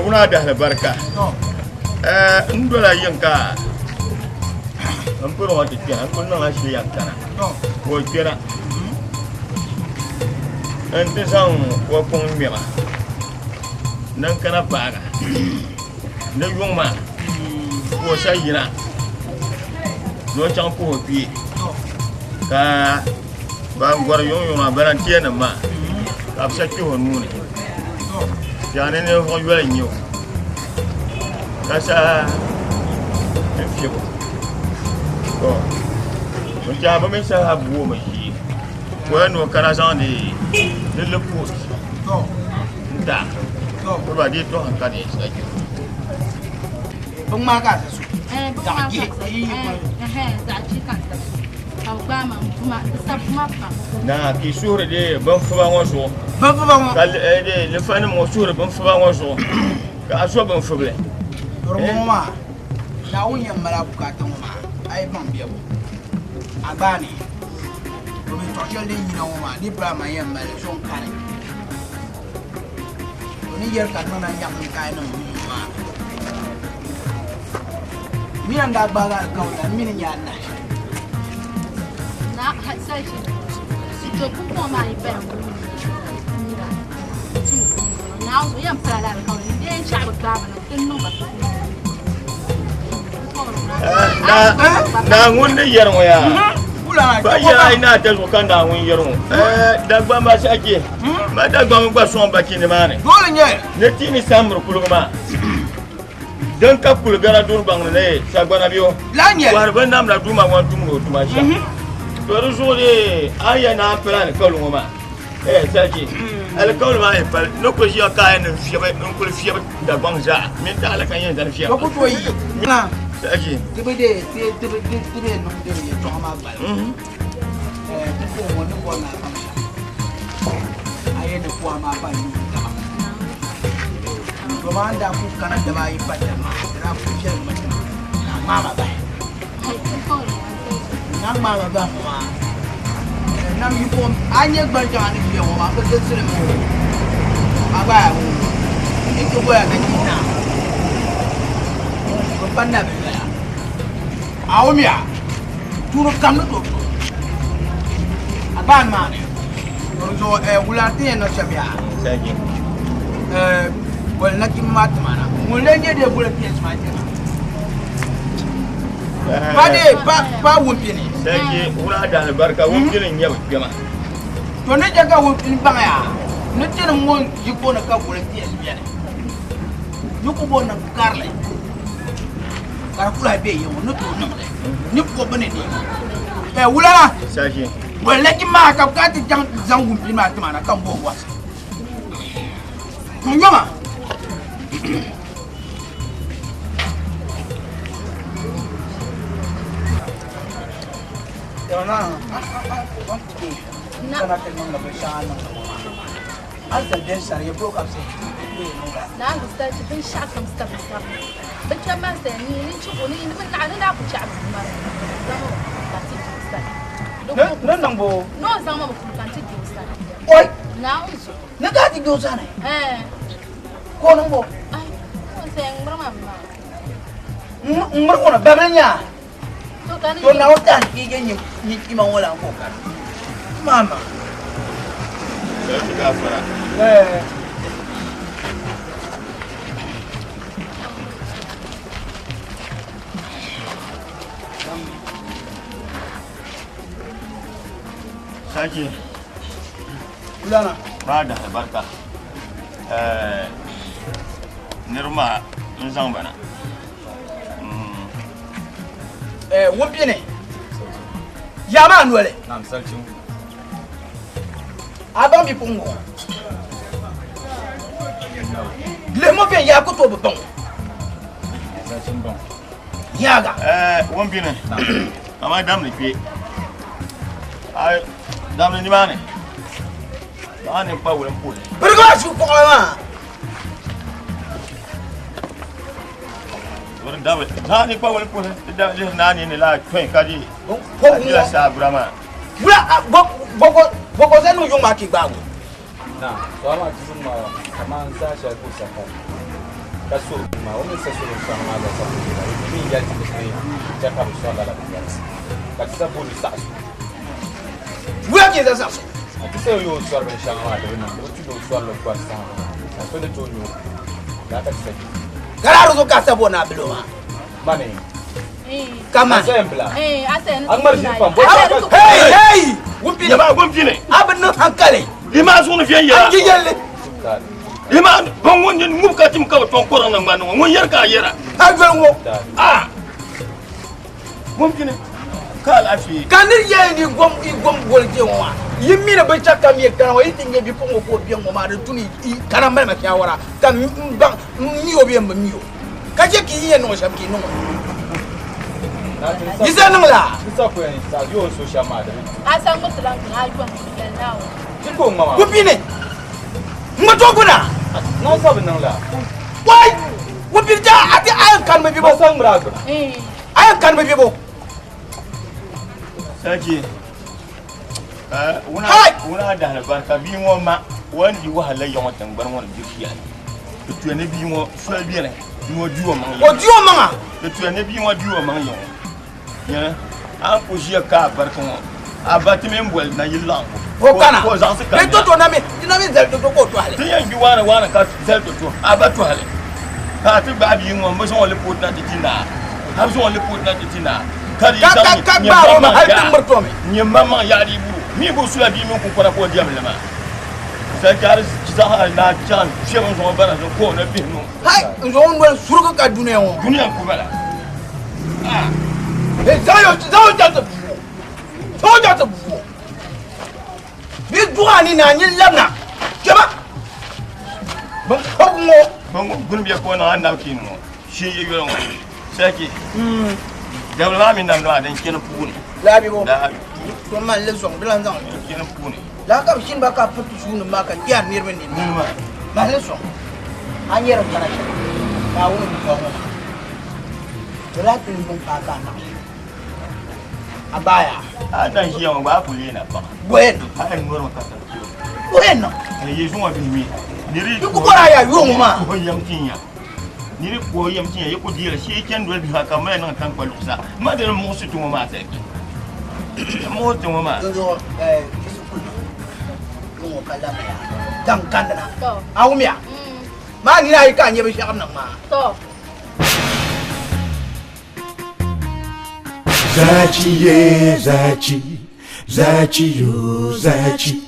Wuna dahali barika n dola yiŋ ka n piri ŋɔ ti kpɛna n kuli niŋla shili yɛn kana ka o kpɛna n ti zaŋ o kuŋ ŋmɛma ni n kana paaga ni yuŋ maa ka o sa yina ni o chaŋ puhi o kpee ka ban gɔri yuŋ yuŋ maa balantiya nim maa ka bi sa kpɛhi o nuuni Biɛɣuni ninvuɣ yoli n-nyɛ o ka sa n-fiɛbi o. Tɔ n tɛha bɛ mi saha booi mi ʒii ka o yɛli ni o kana zaŋdi di lipooti n-ti a ka ba dii tɔhi ka di sa je. Bɛ ŋmaai ka a sa so zaɣ jihi. Zaɣ jihi ka n sa so. Ka bɛ gbaai ma m-bu ma, di sa bu ma pam. Naa ka yi suhuri deei binfuba ŋɔ zuɣu. Binfuba ŋɔ. Ka lifanim ŋɔ suhuri binfuba ŋɔ zuɣu, ka a so binfubili. Di bɔŋɔ maa, Naawuni yɛn mali a bukaata ŋɔ maa, a yi baŋ bɛbu, a gbaai ni. Domin tɔɣ shɛli din yina ŋɔ maa, di pala man yɛn mali so n-kani. O ni yɛli ka di niŋda nyaɣisim kaai niŋ n maa. Mina n-daa gbaagi alikauli la, m mi ni nyɛ anahi. Na sachi to pumpɔŋ maa yi paya ŋun nira tum Naawuni yɛn pala la alikauli ni dee n-chaɣi bi gbaai ba na ti niŋ ba Naawuni ni yɛri ŋɔ yaa pa yɛra yi naa tɛzuɣu ka Naawuni yɛri ŋɔ Dagbamba sachi ma Dagbamba gba sɔŋ bachi nimaani ni ti ni samiri kuliga maa Din ka kuligana duri baŋ ni sagbana bɛ o kɔhiri bin namda duuma ŋɔ tumdi o tuma shɛm. To di zuɣu dee a ni yɛn naan pili alikauli ŋɔ maa eh sariki alikauli maa yi pali ni kuli ʒiya ka a yɛn niŋ fiɛbi n kuli fiɛbi Dagbaŋ zaa mini taɣili ka yɛn zani fiɛbi. Bɛ ku tooi yi. Sariki. Ti bi dee ti ti bi ti ti bi yɛn niŋ dee yɛltɔɣa maa gbali. Eh ti puhi ŋɔ ni bɔri ni a baŋ shɛm a yɛn ni puhi a maa pa n taba. To maa n daa ku kana daba ayi pa taba maa di daa ku viɛlimi ti ma ka a ŋmaai ma bahi. N na ŋmaai ma bahi ŋɔ maa nam yi ko a nyɛ gbanchaŋa ni bɛ ŋɔ maa bi zilisi li mi o a gba yaa ŋɔ n ti goya ka chi naa bi pa nabi yoya a wumiya tuuni kam ni tooi tum a gbaani maa ni to di zuɣu wula ti yɛn niŋ shɛm yaa boli nachimba maa ti ma na ŋun lee nyɛ dee boli PS maa kpɛma pa dee pa pa wumpini sarki wuna da albarka wumpini n nyɛ bi kpɛma to ni chɛ ka wumpini baŋ yaa ni tinim ŋun yiko ni ka boli PS bɛni ni ku bo niŋ karili ka di kulahi bɛ yiŋɔ ni tooi niŋli ni kɔbu ni niŋ ɛ wulana sarki boli nachimba maa ka ka ti chaŋ ti zaŋ wumpini maa ti ma na ka n bo wasi n yoma Ni niŋ bo oi ni ka ti doo sani ka o niŋ bo n ŋmiri kɔnɔ babili nyaa to naawuni tahi kiige nyin kpima ŋɔ lan ka o kana mama Sarki. Wulana. Ba da albarka. Niriba maa n zaŋ ba na. Wumpini. Yaa maa noli. Naam sarki. A baŋ bipuɣiŋga ŋɔ? Lihimo viɛnyɛla ku tooi bi baŋ o. Yaaga. Wun bini amaa damli kpe a damli nimaani maa ni kpa wulim puhi. Birigi maa su kuɣa maa. Biri damli naa ni kpa wulim puhi di da lihiri naa ni ni laa kpɛn ka di la saabura maa. Wula bɔkɔ bɔkɔ zani niŋ yuŋ maa ti gbaagu. Na, to amaa ti yuŋ maa kaman saha shɛli ka o sa kani ka suhi bini maa, o mi ni sa suhi binshɛŋa maa zaa sa ku deei la, di mi yɛli ti ni ti chɛ ka bɛ sɔri lala binyɛrisi, ka ti sa booni saɣisu. Wula ka yi sa saɣisu? Ka ti sa yo o sɔri binshɛŋa maa di bi niŋ, di bi tu ni o sɔri li gɔri saha maa, ka so ni tooi nyo o, lala ka ti sa je. Ka daa di zuɣu ka a sa bo ni a bilo maa? Mani. Kaman. A sa yɛn bila. A A ŋmari ʒiri pam. Hey, hey! Wumpini. Yaba wumpini. A bi niŋ hankali. Di maa zuɣu ni viɛnyɛla. A yi yɛlli. Di maa ban ŋun nyin ŋub ka tim ka bi tɔŋ kɔriŋ naŋgbani ŋɔ ŋun yɛri ka a yɛra. A doli ŋɔ. A wumpini ka alaafee. Ka nir yɛli ni gom i gom goli kpe ŋɔ maa yi mi ni binshɛɣu kam yɛn kana ŋɔ yi ti nya bipuɣiŋ ŋɔ ka o be ŋɔ maa di tu ni yi kana mali ma shaawara ka m baŋ m mi o bee m bi mi o. Ka chɛ ka yi yɛn niŋ o shɛm ka yi niŋ o. Yi sa niŋ la? Wupini, ŋma to guna. Wai, wupini ja a ti a yɛn kanimi bibo. A yɛn kanimi bibo. Sarki, wuna dahali barika bia ŋɔ ma o ni di wahala ya ŋɔ tingbani ŋɔ ni diri shɛli di tuya ni bia ŋɔ soli beni bia ŋɔ di o maŋ O di o maŋa. Di tuya ni bia ŋɔ di o maŋ ya ŋɔ nyɛla a ni ku ʒiya ka a barika ŋɔ a ba ti mini boli na yi laɣingu O kana. ka o zaɣisi Bee kamina toto na mi di na mi zali toto ka o tɔhili. Ti yɛn gbi waana waana ka zali toto a ba tɔhili ka a ti gbaai bia ŋɔ m-bi zaŋ o lipooti na ti ti naa a bi zaŋ o lipooti na ti ti naa ka di Ka zaŋ ka ka gbaari o mi hali ti ŋmiri tomi. Nyɛ maŋmaŋ yaɣa di buru mi bo sula bia mini kunkɔna ka o diɛm li maa sachari zaɣa naa chaŋ kpɛm n zaŋ o bana zuɣu ka o na bihi nuu. Hai n zaŋ o noli surigi ka dunia ŋɔ. Dunia n ku bala. Ah. Hey, zaŋ o zaŋ o chaŋ ti bu o. Zaŋ o chaŋ ti bu o. Bɛ duɣi a ni na a nyin labina. Kpɛma. Bin kɔbigu ŋɔ. Bin guni bɛ ka o niŋ a napkin ŋɔ shee yɛ yoli ŋɔ saki dabili maa mini namda maa din chani puuni. Laabi bo. Laabi. To man li zɔŋ di lan zaŋ li. Din chani puuni. Laa ka bi shini ba ka piriti suunim maa ka kpɛri niriba nini Nini maa. Mali li sɔŋ. A nyɛ din kana shɛli Naawuni ni bɔri ŋɔ maa. Di lahi pili yuŋ paai ka a naɣi. A baaya. A dan ʒiya ŋɔ gba a ku leei na paɣa. Bɔhi niŋ. A yɛn nɔrimi ka tari kpɛm. Bɔhi niŋ. Ka yi zuŋɔ bihi mi. Niri Yi ku bɔri a yaa yuŋ ŋɔ maa. Kuhi yɛm tinya. Niri kuhi yɛm tinya yi ku deeri shee chani doli bihi ka mali niŋ tankpa luɣusa. Ma dini muɣisi ti ŋɔ maa sɛki. Muɣisi ti ŋɔ maa. Dinzuɣu yi ku niŋ yuŋ ŋɔ ka lamaya daŋ kandina. A wumiya? Maa nina ayi ka a nya binshɛɣu niŋ maa. Zachi ye zachi, zachi yo zachi.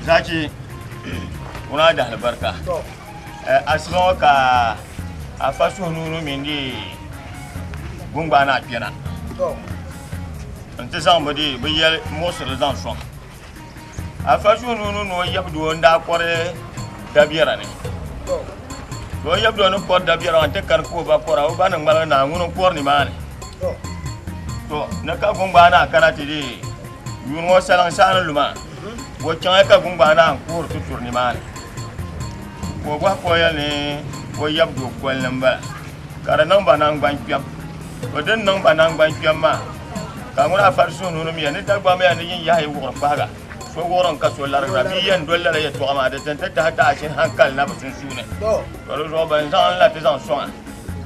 Zachi, ŋuna dahali barika. Asiba ŋɔ ka afa suhu nuu mini di gungbaana akpɛna n-ti zaŋ bi di bi yɛli muɣisiri zaŋ sɔŋ. Afa suhu nuu ni o yab doo n-daa kɔri dabiɛra ni. Ka o yab doo ni kɔri dabiɛra maa nti kani ka o ba kɔra, o ba ni ŋmaligi naa ŋuni n-kɔri nimaani. To, ni ka Gungbaai Naa kana ti di yuuni ŋɔ saliŋ saha ni lu maa, o chaŋya ka Gungbaai Naa n-kuhiri ti turi nimaani. Ka o bɔhi ka o yɛli ni o yab doo kolini m-bala, ka di niŋ ba naŋgbankpɛm. To din niŋ ba naŋgbankpɛm maa, ka ŋuni Afari suhu nuu ni mi ya ni Dagbamba ya ni yin yaha yi wuɣiri kpahiga, so wuɣiri n-ka so larigira bia yɛn doli lala yɛtɔɣa maa di ti n-ti tahi taɣichi hankali na bɛ sunsuuni. To di zuɣu bɛn zaŋ n la ti zaŋ sɔŋ a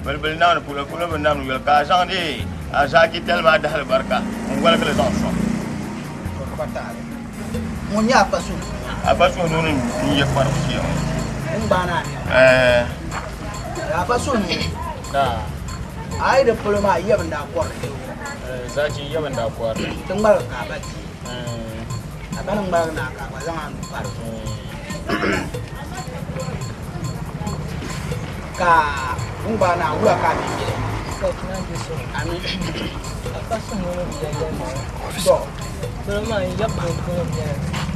bilibili naani polo polo bi namdi yoli ka a zaŋdi a zaaki tali maa dahali barika n-woligi li zaŋ sɔŋ. Ŋun nyɛ Afa suhu nuu maa. Afa suhu nuu ni n-yɛ kparibu shee ŋɔ. Ŋun naa ni. Ɛɛ. Afa suhu nuu. Naa. A yi di polo maa yɛbu n-daa kɔrili bee o? Zachi yɛbu n-daa kɔrili. Ti ŋmaligi ka a ba ti. A ba ni ŋmaligi naa ka a gba zaŋ a nuu pa di zuɣu. Ka ŋun gbaai naa wula ka a mi yɛli? Ami. To.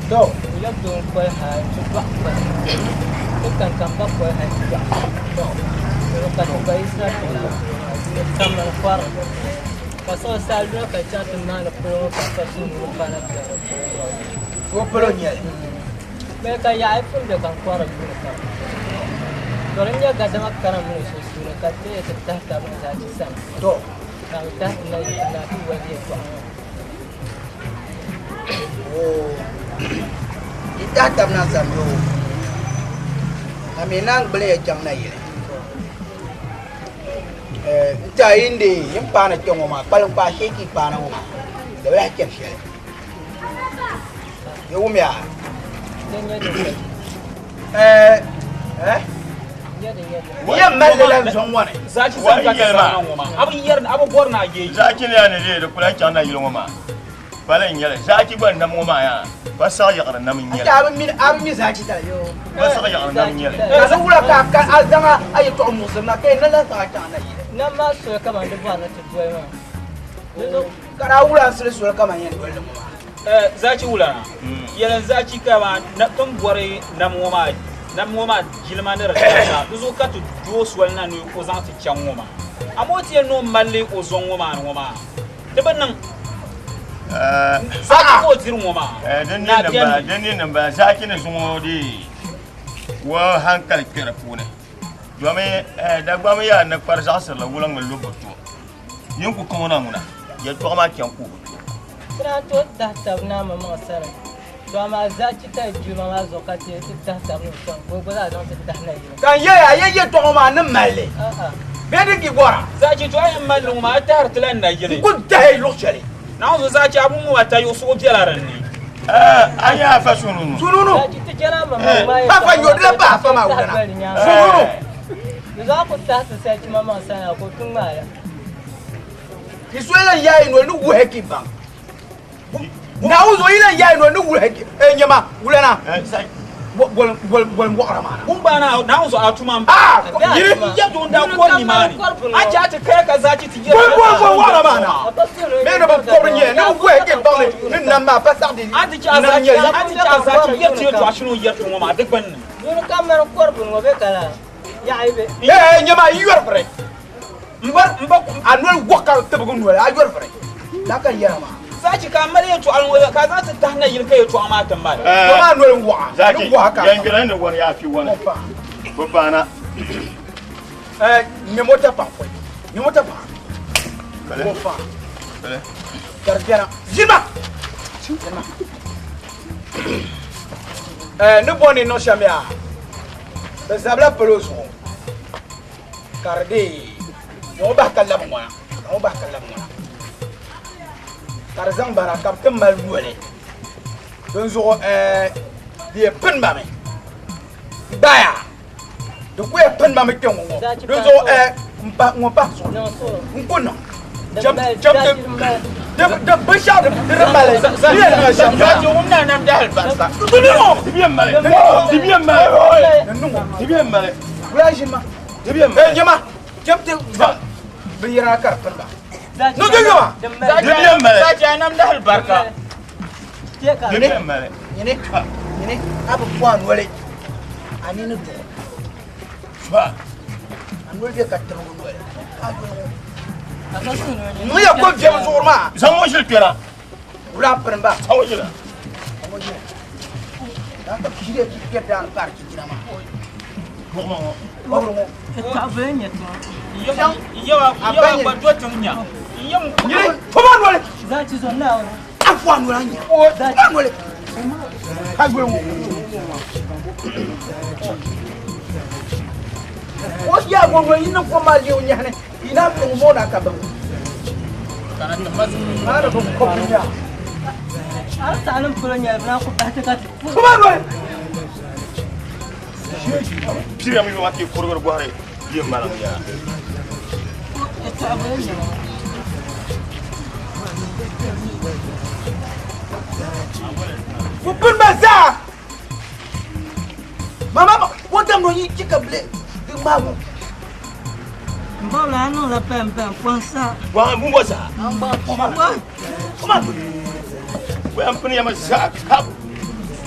To. N yab doo n-koli ha nti dɔɣi kpani. Ti kani ka m ba koli ha nti dɔɣi. Doro ka ti ba yiɣisira tuɣila kaman kɔri ka siɣi saha luna ka chaŋ ti maani polo ŋɔ ka fa suhu ni paana bɛ di polo ŋɔ. O polo n-nyɛ li. Mali ka yaɣi pun be ka n kɔhiri yuuni kam. To di nyɛ gadama karim mini sunsuuni ka ti yi ti tahi tab ni zaa ti sani. To. Ka bɛ tahi ti na yi ti na ti wali yɛltɔɣa ŋɔ. Oo. Yi tahi tab na sani yoo. A mi naan gbuli ya chaŋ nayili. Eh, n tiɛha yin dee yin paani kpɛ ŋɔ maa kpaliŋkpaa shee ka yi paani ŋɔ maa di bi lahi chɛri shɛli. Yi wumya? Eh, eh? Yɛn mali li la n-zɔŋ ŋɔ ni. Zachi sani ka ti zaŋ ŋɔ maa. A bi yɛri a bi bɔri ni a yeeji. Zachi ni yaa ni dee di kula chaŋ nayili ŋɔ maa. Pala n-nyɛli. Zachi gba nam ŋɔ maa yaa pa saɣi yaɣiri nam n-nyɛli. A bi mi a bi mi zachi tali yoo. Pa saɣi yaɣiri nam n-nyɛli. Ka di wula ka a ka a zaŋ a yɛltɔɣa muɣisiri na ka yi ni lahi zaŋ a chaŋ nayili. Nam maa soli kaman di bɔri ni ti doli maa. Ka daa wula n-sili soli kaman yɛn doli li ŋɔ maa. Zachi wula na yɛli zachi ka maa tin bɔri nam ŋɔ maa nam ŋɔ maa jilima ni di tarisa di zuɣu ka ti do soli na ni o zaŋ ti chaŋ ŋɔ maa amaa o ti yɛn ni o mali o zɔŋ ŋɔ maa ni ŋɔ maa di bi niŋ zachi ka o diri ŋɔ maa na bɛni din ni niŋ bala zachi ni zuŋɔ di wa hankali kpɛ di puuni domi Dagbamba yaa ni kpari zaɣisirili wuliŋ mi lubbu to yin ku kaŋɔ na ŋuna yɛltɔɣa maa chɛŋ ka o bi to. Ti daa tooi tahi tab ni amaŋmaŋ sani, to amaa zachi tali jilima maa zuɣu ka ti ti tahi tab ni o sani ka o gba zaa zaŋ ti tahi na yili. Ka n yɛli a, ya yɛltɔɣa ŋɔ maa ni mali li bee din ki bɔra? Zachi to a yɛn mali li ŋɔ maa a tahiri ti la nayili. N ku tahi luɣ shɛli. Naawuni zuɣu zachi a bini ŋɔ maa tayiɣisigu bela din ni. A nyɛ afa sununu. Sununu. Zachi ti chana amaŋmaŋ maa yɛltɔɣa Afa yo di la pa afa maa wulana. Sununu. Di zuɣu a ku tahi ti salichimaŋmaŋ sani a ka o ti ŋmaai ya. Ti so lan yaai noli ni wuhi ki baŋ. Naawuni zuɣu yi lan yaai noli ni wuhi ki eh, nyama wulana bol bol bol wɔɣira maa na. Kungba na Naawuni zuɣu a tuma m Ah, yiri ya do n daa kɔri nimaani. A chɛ a ti kaya ka zaachi ti yɛri. Bol bol bol wɔɣira maa na. Bee ni bi kɔbiri nyɛ ni bi wuhi ki baŋ ni ni nam maa pa saɣi di A ti chɛ a nam zaachi nyɛ a ti chɛ a zaachi yɛri ti yɛltɔɣa shini o yɛri ti ŋɔ maa di gbunni. Yuli ka mani kɔri bini ŋɔ bɛ ka la yaɣi bɛ. Eh, nyama yi yɔri biri. M ba m ba A noli wɔɣ ka tibigi noli, a yɔri vuri. Laa ka n yɛra maa. Zaachi ka a mali yɛltɔɣali ŋɔ ka a zaŋ ti tahi nayili ka yɛltɔɣa maa ti mali. To maa noli n-wɔɣa, Zaachi, ni wɔɣa ka a yɛn gbira ni wani yaa fi wani. Bi baana. Eh, ŋmɛ mota paɣa pɔi. Ŋmɛ mota paɣa. Bale. Bɔ paɣa. Bale. Ka di bɛna. Ʒini ma! Ʒini ma. Eh, ni bɔ ni niŋ shɛm yaa, bɛ zabila palo zuɣu. Ka di dee zaŋ o bahi ka labi ŋɔna, zaŋ o bahi ka labi ŋɔna. Ka di zaŋ bara ka bɛ ti mali yoli. Dinzuɣu ɛɛ di yɛn pini ba mi. Gbaya di ku yɛn pini ba mi kpɛ ŋɔ ŋɔ. Dinzuɣu ɛɛ n pa ŋɔ pahi zuɣu n ku niŋ. Cham cham ti di di binshɛɣu di di mali di yɛn niŋ shɛm. Zachi wum na nam dahali barisa. Di niŋ o. Di bɛ mali. Di bɛ mali. Di niŋ o. Di bɛ mali. Wula ʒini ma. Di bɛ mali. Ee nyɛma cham ti zaŋ binyɛra ka di pini ba. Niŋ di nyɛma. Di bɛ mali. Zachi a nam dahali barika. Di bɛ mali. Nyini nyini a bi po a noli a nini duɣu. Ba. A noli bɛ ka tibigi noli. A yuli ŋɔ. Niŋ ya ko viɛm zuɣuri maa. Zaŋ ŋɔ ʒili kpɛra. Wula pini ba. Zaŋ ŋɔ ʒili. Zaŋ ŋɔ ʒili. Daa ka piiri ki kpɛri daani paari chinchina maa. Buɣima ŋɔ. Bɔbiri ŋɔ. Yawa yawa gba do tiŋ nya. Nyini foma noli. Zachi zo Naawuni. A fo a noli a nya. Fo a noli. A yuli ŋɔ. O yaa ŋɔ noli yi niŋ kom maa lee o nyahi ni yi naan pini ŋɔ maa o na ka bini. Maa ni bi kɔbi nya. A di saɣi ni polo nyɛli bɛ naan ku bahi ti ka ti. Foma noli. Piriya mi yoma ti kurigiri bɔhiri yi maliŋ yaa. Ku pini ba zaa. Mama ma o dam no yi chika bile di ŋmaabu. M ba wula a niŋla pam pam pɔhim saha. Bɔhim bumbo zaa. Pɔhim. Kuma. Bɔhim pini ya ma zaa kap.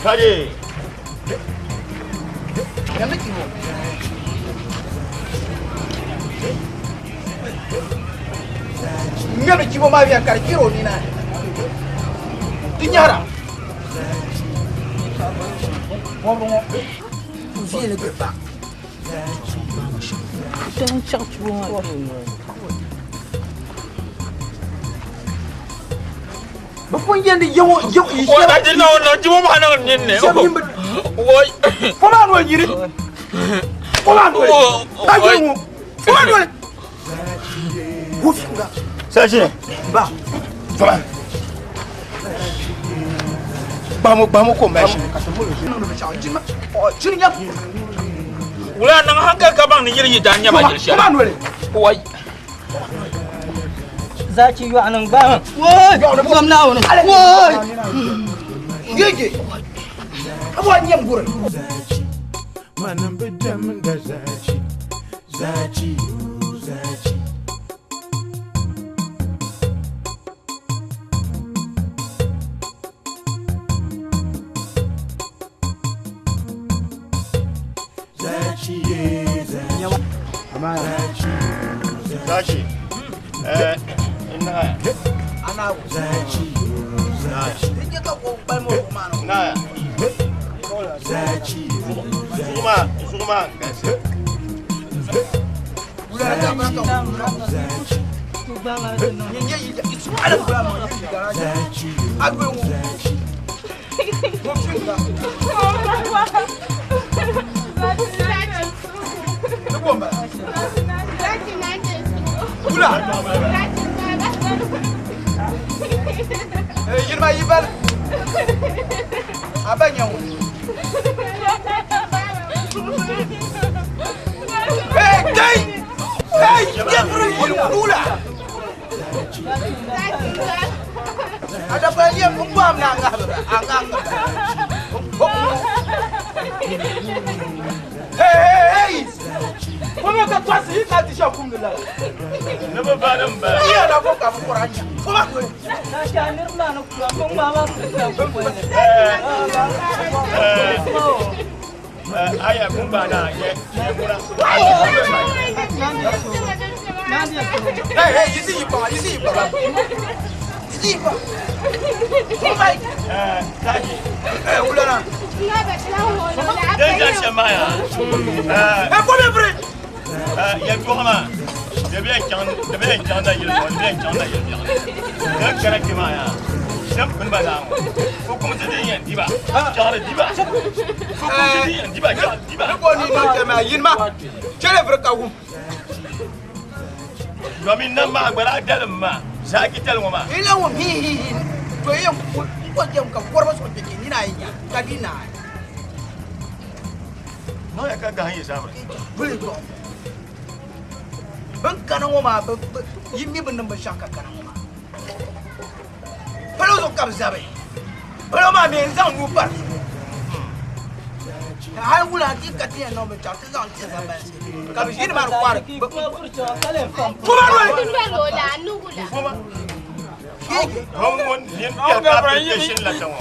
Kaje. Nyami chibo. Nyami chibo maa bɛn ka di chɛri o nina ni. Di nyɛhira. Wɔbiri ŋɔ viɛli gili ba. Bɛ pun yɛn di yɛŋɔ yɛŋɔ yi shɛba. Ka di niŋ niŋ chibo maa niŋ ninni. Shɛba yin bi. Fo maa noli nyini. Fo maa noli. Ka yɛn ŋɔ. Fo maa noli. Wufiŋga. Sashi. Ba. Fama. Gbamu gbamu ko mɛ. Chini nya. Wula niŋ hankali ka baŋ ni yili yi daa nyɛba yili shɛli. Fo maa noli. Wai. Zachi yɔɣu niŋ gbahi. Woi! Zom Naawuni. Woi! Yeje. Abu a nyɛm guri. Zachi, manim bi damda zachi, zachi yo zachi. Zachi ye zachi, zachi yo Sashi. Eh, ina. Ana zachi yo zachi, Dinje ka ko balmo ko ma no. Na. zachi yo zachi. Zuma, zuma gasi. Wula ka ba ka. Zachi, Nye yi isu ala bula ma yi gara. zachi yo Agbe ŋɔ. zachi. Wufiŋga. Ni ko mbala. Wula. Eh yirma yi bal. Aba nya ŋɔ. Hey kai. Hey yefri wula. Ada pa yem ko am na nga nga nga. Hey hey hey. Ko me ka twasi yi ka ti sha kum la. Ne ba ba dan ba. Iya na ko ka fu koranya. Fo ba ko. Zachi a niriba maa ni kura ko ŋmaa maa kuli ka ku poli ni. Eh, eh, aya kun ba na ye. Ye kura. Hey hey, yisi yi pa, yisi yi pa. Yisi yi pa. Ko mai. Eh, Sashi. Eh wula na. Den ja shema ya. Eh, Eh ko me fure. eh, ye goma. De bɛ kyan, de bɛ kyan da yeli, de bɛ kyan da yeli. De kɛra kema ya. Shem kun ba na. Fo kuma te den yan diba. Kyan diba. Fo kuma te den yan diba, kyan diba. Ni ko ni no te ma yin ma. Chere fure ka wum. Domin nan ma gbara dalin ma. Zaki talin ma. Ila wum hi hi hi. To yen ko ko jem ka korba so be ni na yin ya. Ka di na. No ya ka ga hanyar sabra. Buli to. Ban kana ŋɔ maa bi yi mi bi niŋ binshaɣu ka kana ŋɔ maa. Palo zuɣu ka bi zabi. Palo maa mi n zaŋ nuu pari zuɣu. Hali wula ti ka ti yɛn niŋ binshaɣu ti zaŋ ti zabansi ka bi ʒini maa di kɔhari. Ki kuma buri chaŋ ka len fam. Kuma noli. Kuma Yege. hon won yin ya ka application la tan wo.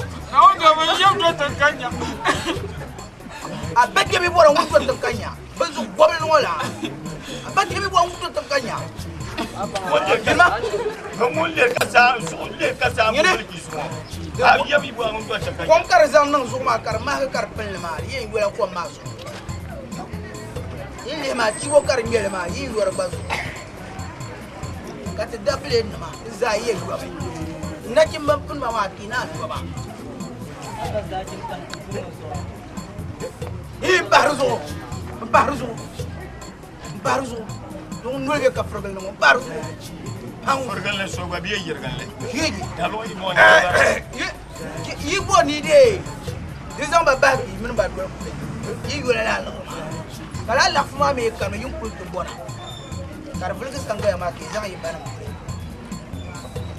A bɛ kɛ bi bɔra ŋun to tiŋ ka nya. Bi zuɣu gɔbili ŋɔ la. A bɛ kɛ bi bɔra ŋun to tiŋ ka nya. Wanda ka hon won le ka sa su le ka sa mu ki su. A ya bi bo an to ta ka. Kom ka di zaŋ niŋ zuɣu maa ka di mahi ka di pilli maa di yɛn yola kom maa zuɣu. Yi lihi maa chibo ka di ŋmɛli maa yi yori gba zuɣu. Ka ti da pileet nima di zaa yɛn yobi. Nachimba pini ba maa ti naan yoba. Aba zachi n-tam ti buri ŋɔ zuɣu. Yi n bahiri zuɣu n bahiri zuɣu n bahiri zuɣu zuɣu noli bɛ ka firigili ni ŋɔ n bahiri zuɣu. Paŋ Furgan le so gba bi yirgan le. yeegi. Da lo yi mo ne. Yi bo ni de di zaŋ ba bahi bia mini ba doli kuli yi yola laa liɣiri maa ka laa laɣafu maa mi kani yin kuli ti bɔna ka di viligi sangaya maa ka yi zaŋ yi banim kuli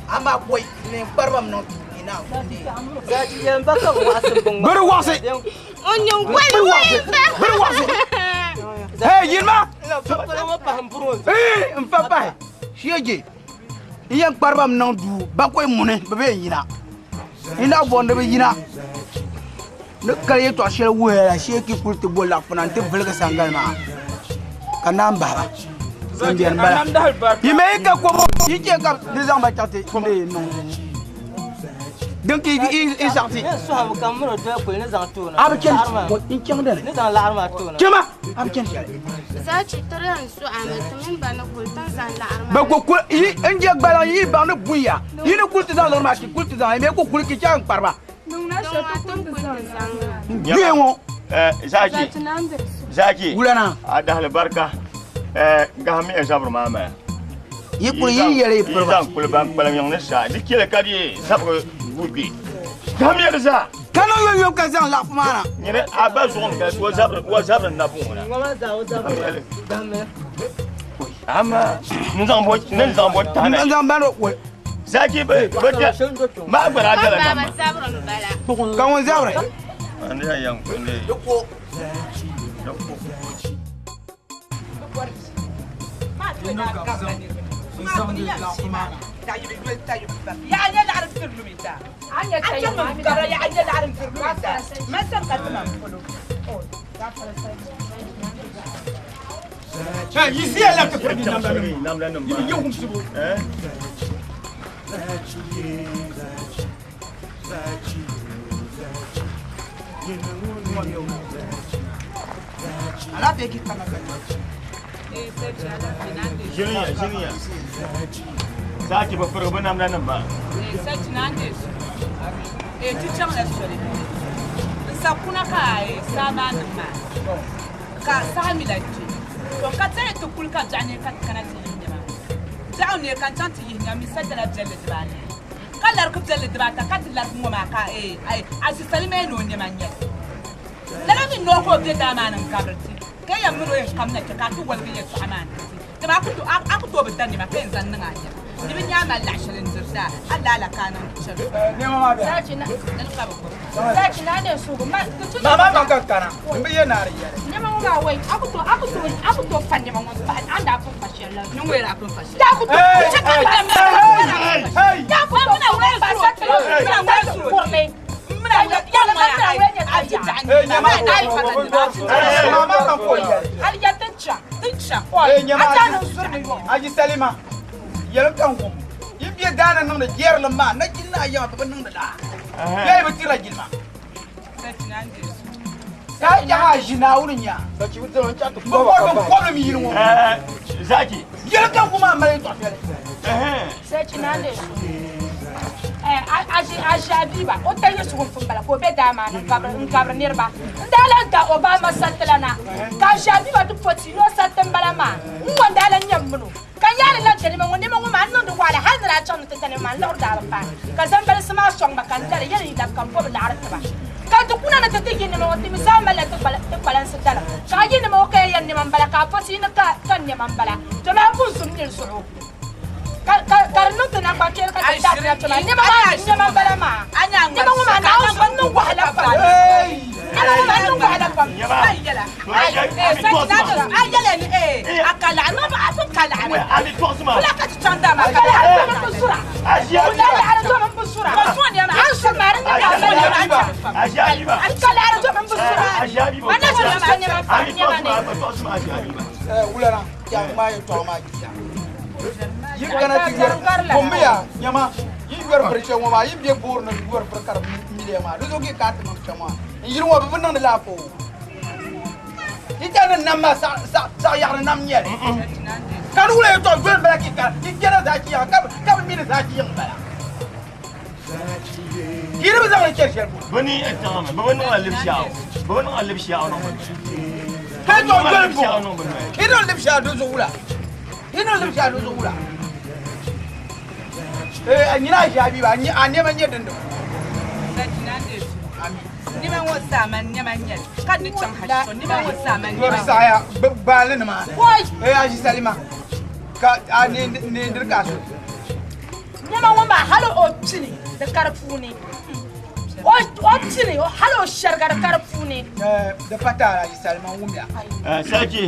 amaa bɔi ni kparibam niŋ ti naa kundi Zachi yɛn ba ka bi waɣisi bin ŋmaa. Biri waɣisi. Biri waɣisi. Hey yirima La fa pala ŋɔ pahi n buri ŋɔ zuɣu. ee n fa pahi sheje n yɛn kparibam niŋ duu bakɔi muni bi bɛ yina n daa bɔndi bi yina. Ni kali yɛltɔɣa shɛli wuhiya la shee ki kuli ti bo laɣafu na n-ti viligi sangali maa ka naan bahi ba. Din beni m-bala. Yi mi yi ka kom yi chɛ ka di zaŋ ba chaŋ ti niŋ din ki yi saɣiti. A bi chani n chaŋ dini. Chama a bi chani shɛli. Zachi tiri n suhi a mi ti mini ba ni kuli ti ni zaŋ laɣiri maa. Bɛ ku kuli yi n je gbaliŋ yi baŋ ni buya yi ni kuli ti zaŋ liɣiri maa ti kuli ti zaŋ yi mi ku kuli ki chaŋ n kpari ba. Duya ŋɔ. Zaki. Zaki. Wulana. A dahali barika. Gahim ya zabiri maa maya. Yi kuli yi yɛli yi piriba. Yi zaŋ kuli ban kpalim yiŋ ni saa. Di chɛli ka di zabiri guui kpe. Gahim ya di zaa. Ka niŋ yomyom ka zaŋ laɣafu maa na. Nyini a ba zuɣu ni ka o zabiri nabuŋ ŋɔ na. Ama n zaŋ bɔ n zaŋ bɔ tahi na. N zaŋ bani o. Zaki bɛ bɛ tɛ maa gbara dala na ma. Ka ŋun zabiri. Ani ya yan ko ne. Di ko. Di ko. Yi ziya la ti piri namda nim. Yi bi ye wumsibu. Alaafee ki kana ka Ʒini ya, ʒini ya. Zaki bi pirigi bi namda nim maa. Ti chaŋla soli n sa kuna ka saa maa niŋ maa ka saha mi lahi kpe to ka tɛhi ti kuli ka biɛɣu ne ka ti kana ti yihi nɛma biɛɣu ne ka n chaŋ ti yihi nɛma mi sa dala biɛlli dibaanahi ka larigi biɛlli dibaata ka ti larigi ŋɔ maa ka azisali mi ni o nɛma n-nyɛli lala mi noo ka o be daa maa ni n-gabiri ti ka yɛn mini o yɛn kamina kpe ka a ti woligi yɛltɔɣa maa n-ti ti dama a ku tooi bi da nɛma ka yɛn zaŋ niŋ a nɛma di bi nya a mali laɣ shɛli n-diri daa a laala ka a niŋ shɛli Nɛma maa bɛ. Zachi na ne sugu ma Mama ma ka kana. N bi ye naari yɛli. Nɛma ŋɔ maa wai a ku to a ku to a ku to fa nɛma ŋɔ pa an daa pun fa shɛli la. Ni ŋɔ a pun fa shɛli. Daa ku to chɛ ka pa daa ku to fa sa ti la ta ti kurili. Mama ka ko yɛli. Hali ya tin chaŋ tin chaŋ. Ee nyɛma A taa niŋ zuri ni yɔŋ. Aji Salima yɛlim ka n wum yi bɛ daani niŋdi jɛrilim maa nachin ni a yɛma bi bi niŋdi laa bee yi bi tirila jilima ka a chaŋ a ʒi Naawuni nya bi bɔri bin kɔbili mi yili ŋɔ Zaki. yɛli ka n wum a mali yɛltɔɣa shɛli Zachi na ne su. Aji Abiba o ta yi sugu n bala ka o be daa maa ni n gabiri niriba n daa lan da Obama sariti la na ka Aji Abiba ti poti ni o sariti n bala maa n ŋɔ n daa lan nyɛ m mini o ka n yaali lan da nɛma ŋɔ nɛma ŋɔ maa n niŋdi wahala hali ni daa chaŋ ni ti da nɛma maa n liɣiri daa bi paai ka zambalisi maa sɔŋ ba ka n dali yɛli yi labi ka n bo bi laɣiri tiba ka ti kuna ni ti ti yi nɛma ŋɔ ti mi zaa malila ti kpalansi dalim ka a yi nɛma ŋɔ ka ya yɛn nɛma n bala ka a poti ni ka nɛma n bala to maa pun zum niri zuɣu ka di niŋ ti naŋgban kpeeni ka ti daa ti na nɛma maa nɛma n bala maa nɛma ŋɔ maa Naawuni zuɣu n niŋ wahala pam nɛma ŋɔ maa n niŋ wahala pam Wulana yaa ŋmaa yɛltɔɣa maa jia yi kana ti yɔri kummiya nyɛma yi yɔri biri shɛli ŋɔ maa yi bɛ boori ni yɔri biri ka di miliya maa di zuɣu ka a ti niŋ shɛm maa n yili ŋɔ bi bi niŋdi laafoo yi ta ni nam maa saɣ yaɣari nam nyɛli ka di wula yɛltɔɣa zoli n bala ki ka ki kpɛna zaachi yaɣa ka bi mi ni zaachi yiŋ bala ki di bi zaŋli chɛri shɛli polo Bɛ ni tiŋa mi bɛ bi niŋla libishiɛɣu bɛ bi niŋla libishiɛɣu niŋ bɛ ka yɛltɔɣa zoli bo yi niŋ libishiɛɣu di zuɣu wula yi niŋ libishiɛɣu di zuɣu wula a nyina a ʒi Abiba a nɛma nyɛ din di Nɛma ŋɔ zaa man nɛma n-nyɛli ka ni chaŋ ha shito nɛma ŋɔ zaa man Dori nɛma saɣaya gbaali ni maa ni a ʒi Salima ka a neendiri ka a so Nɛma ŋɔ maa hali o pini di ka di puuni o pini hali o shɛriga di ka di puuni di pa taali a ʒi Salima n wumya Zaki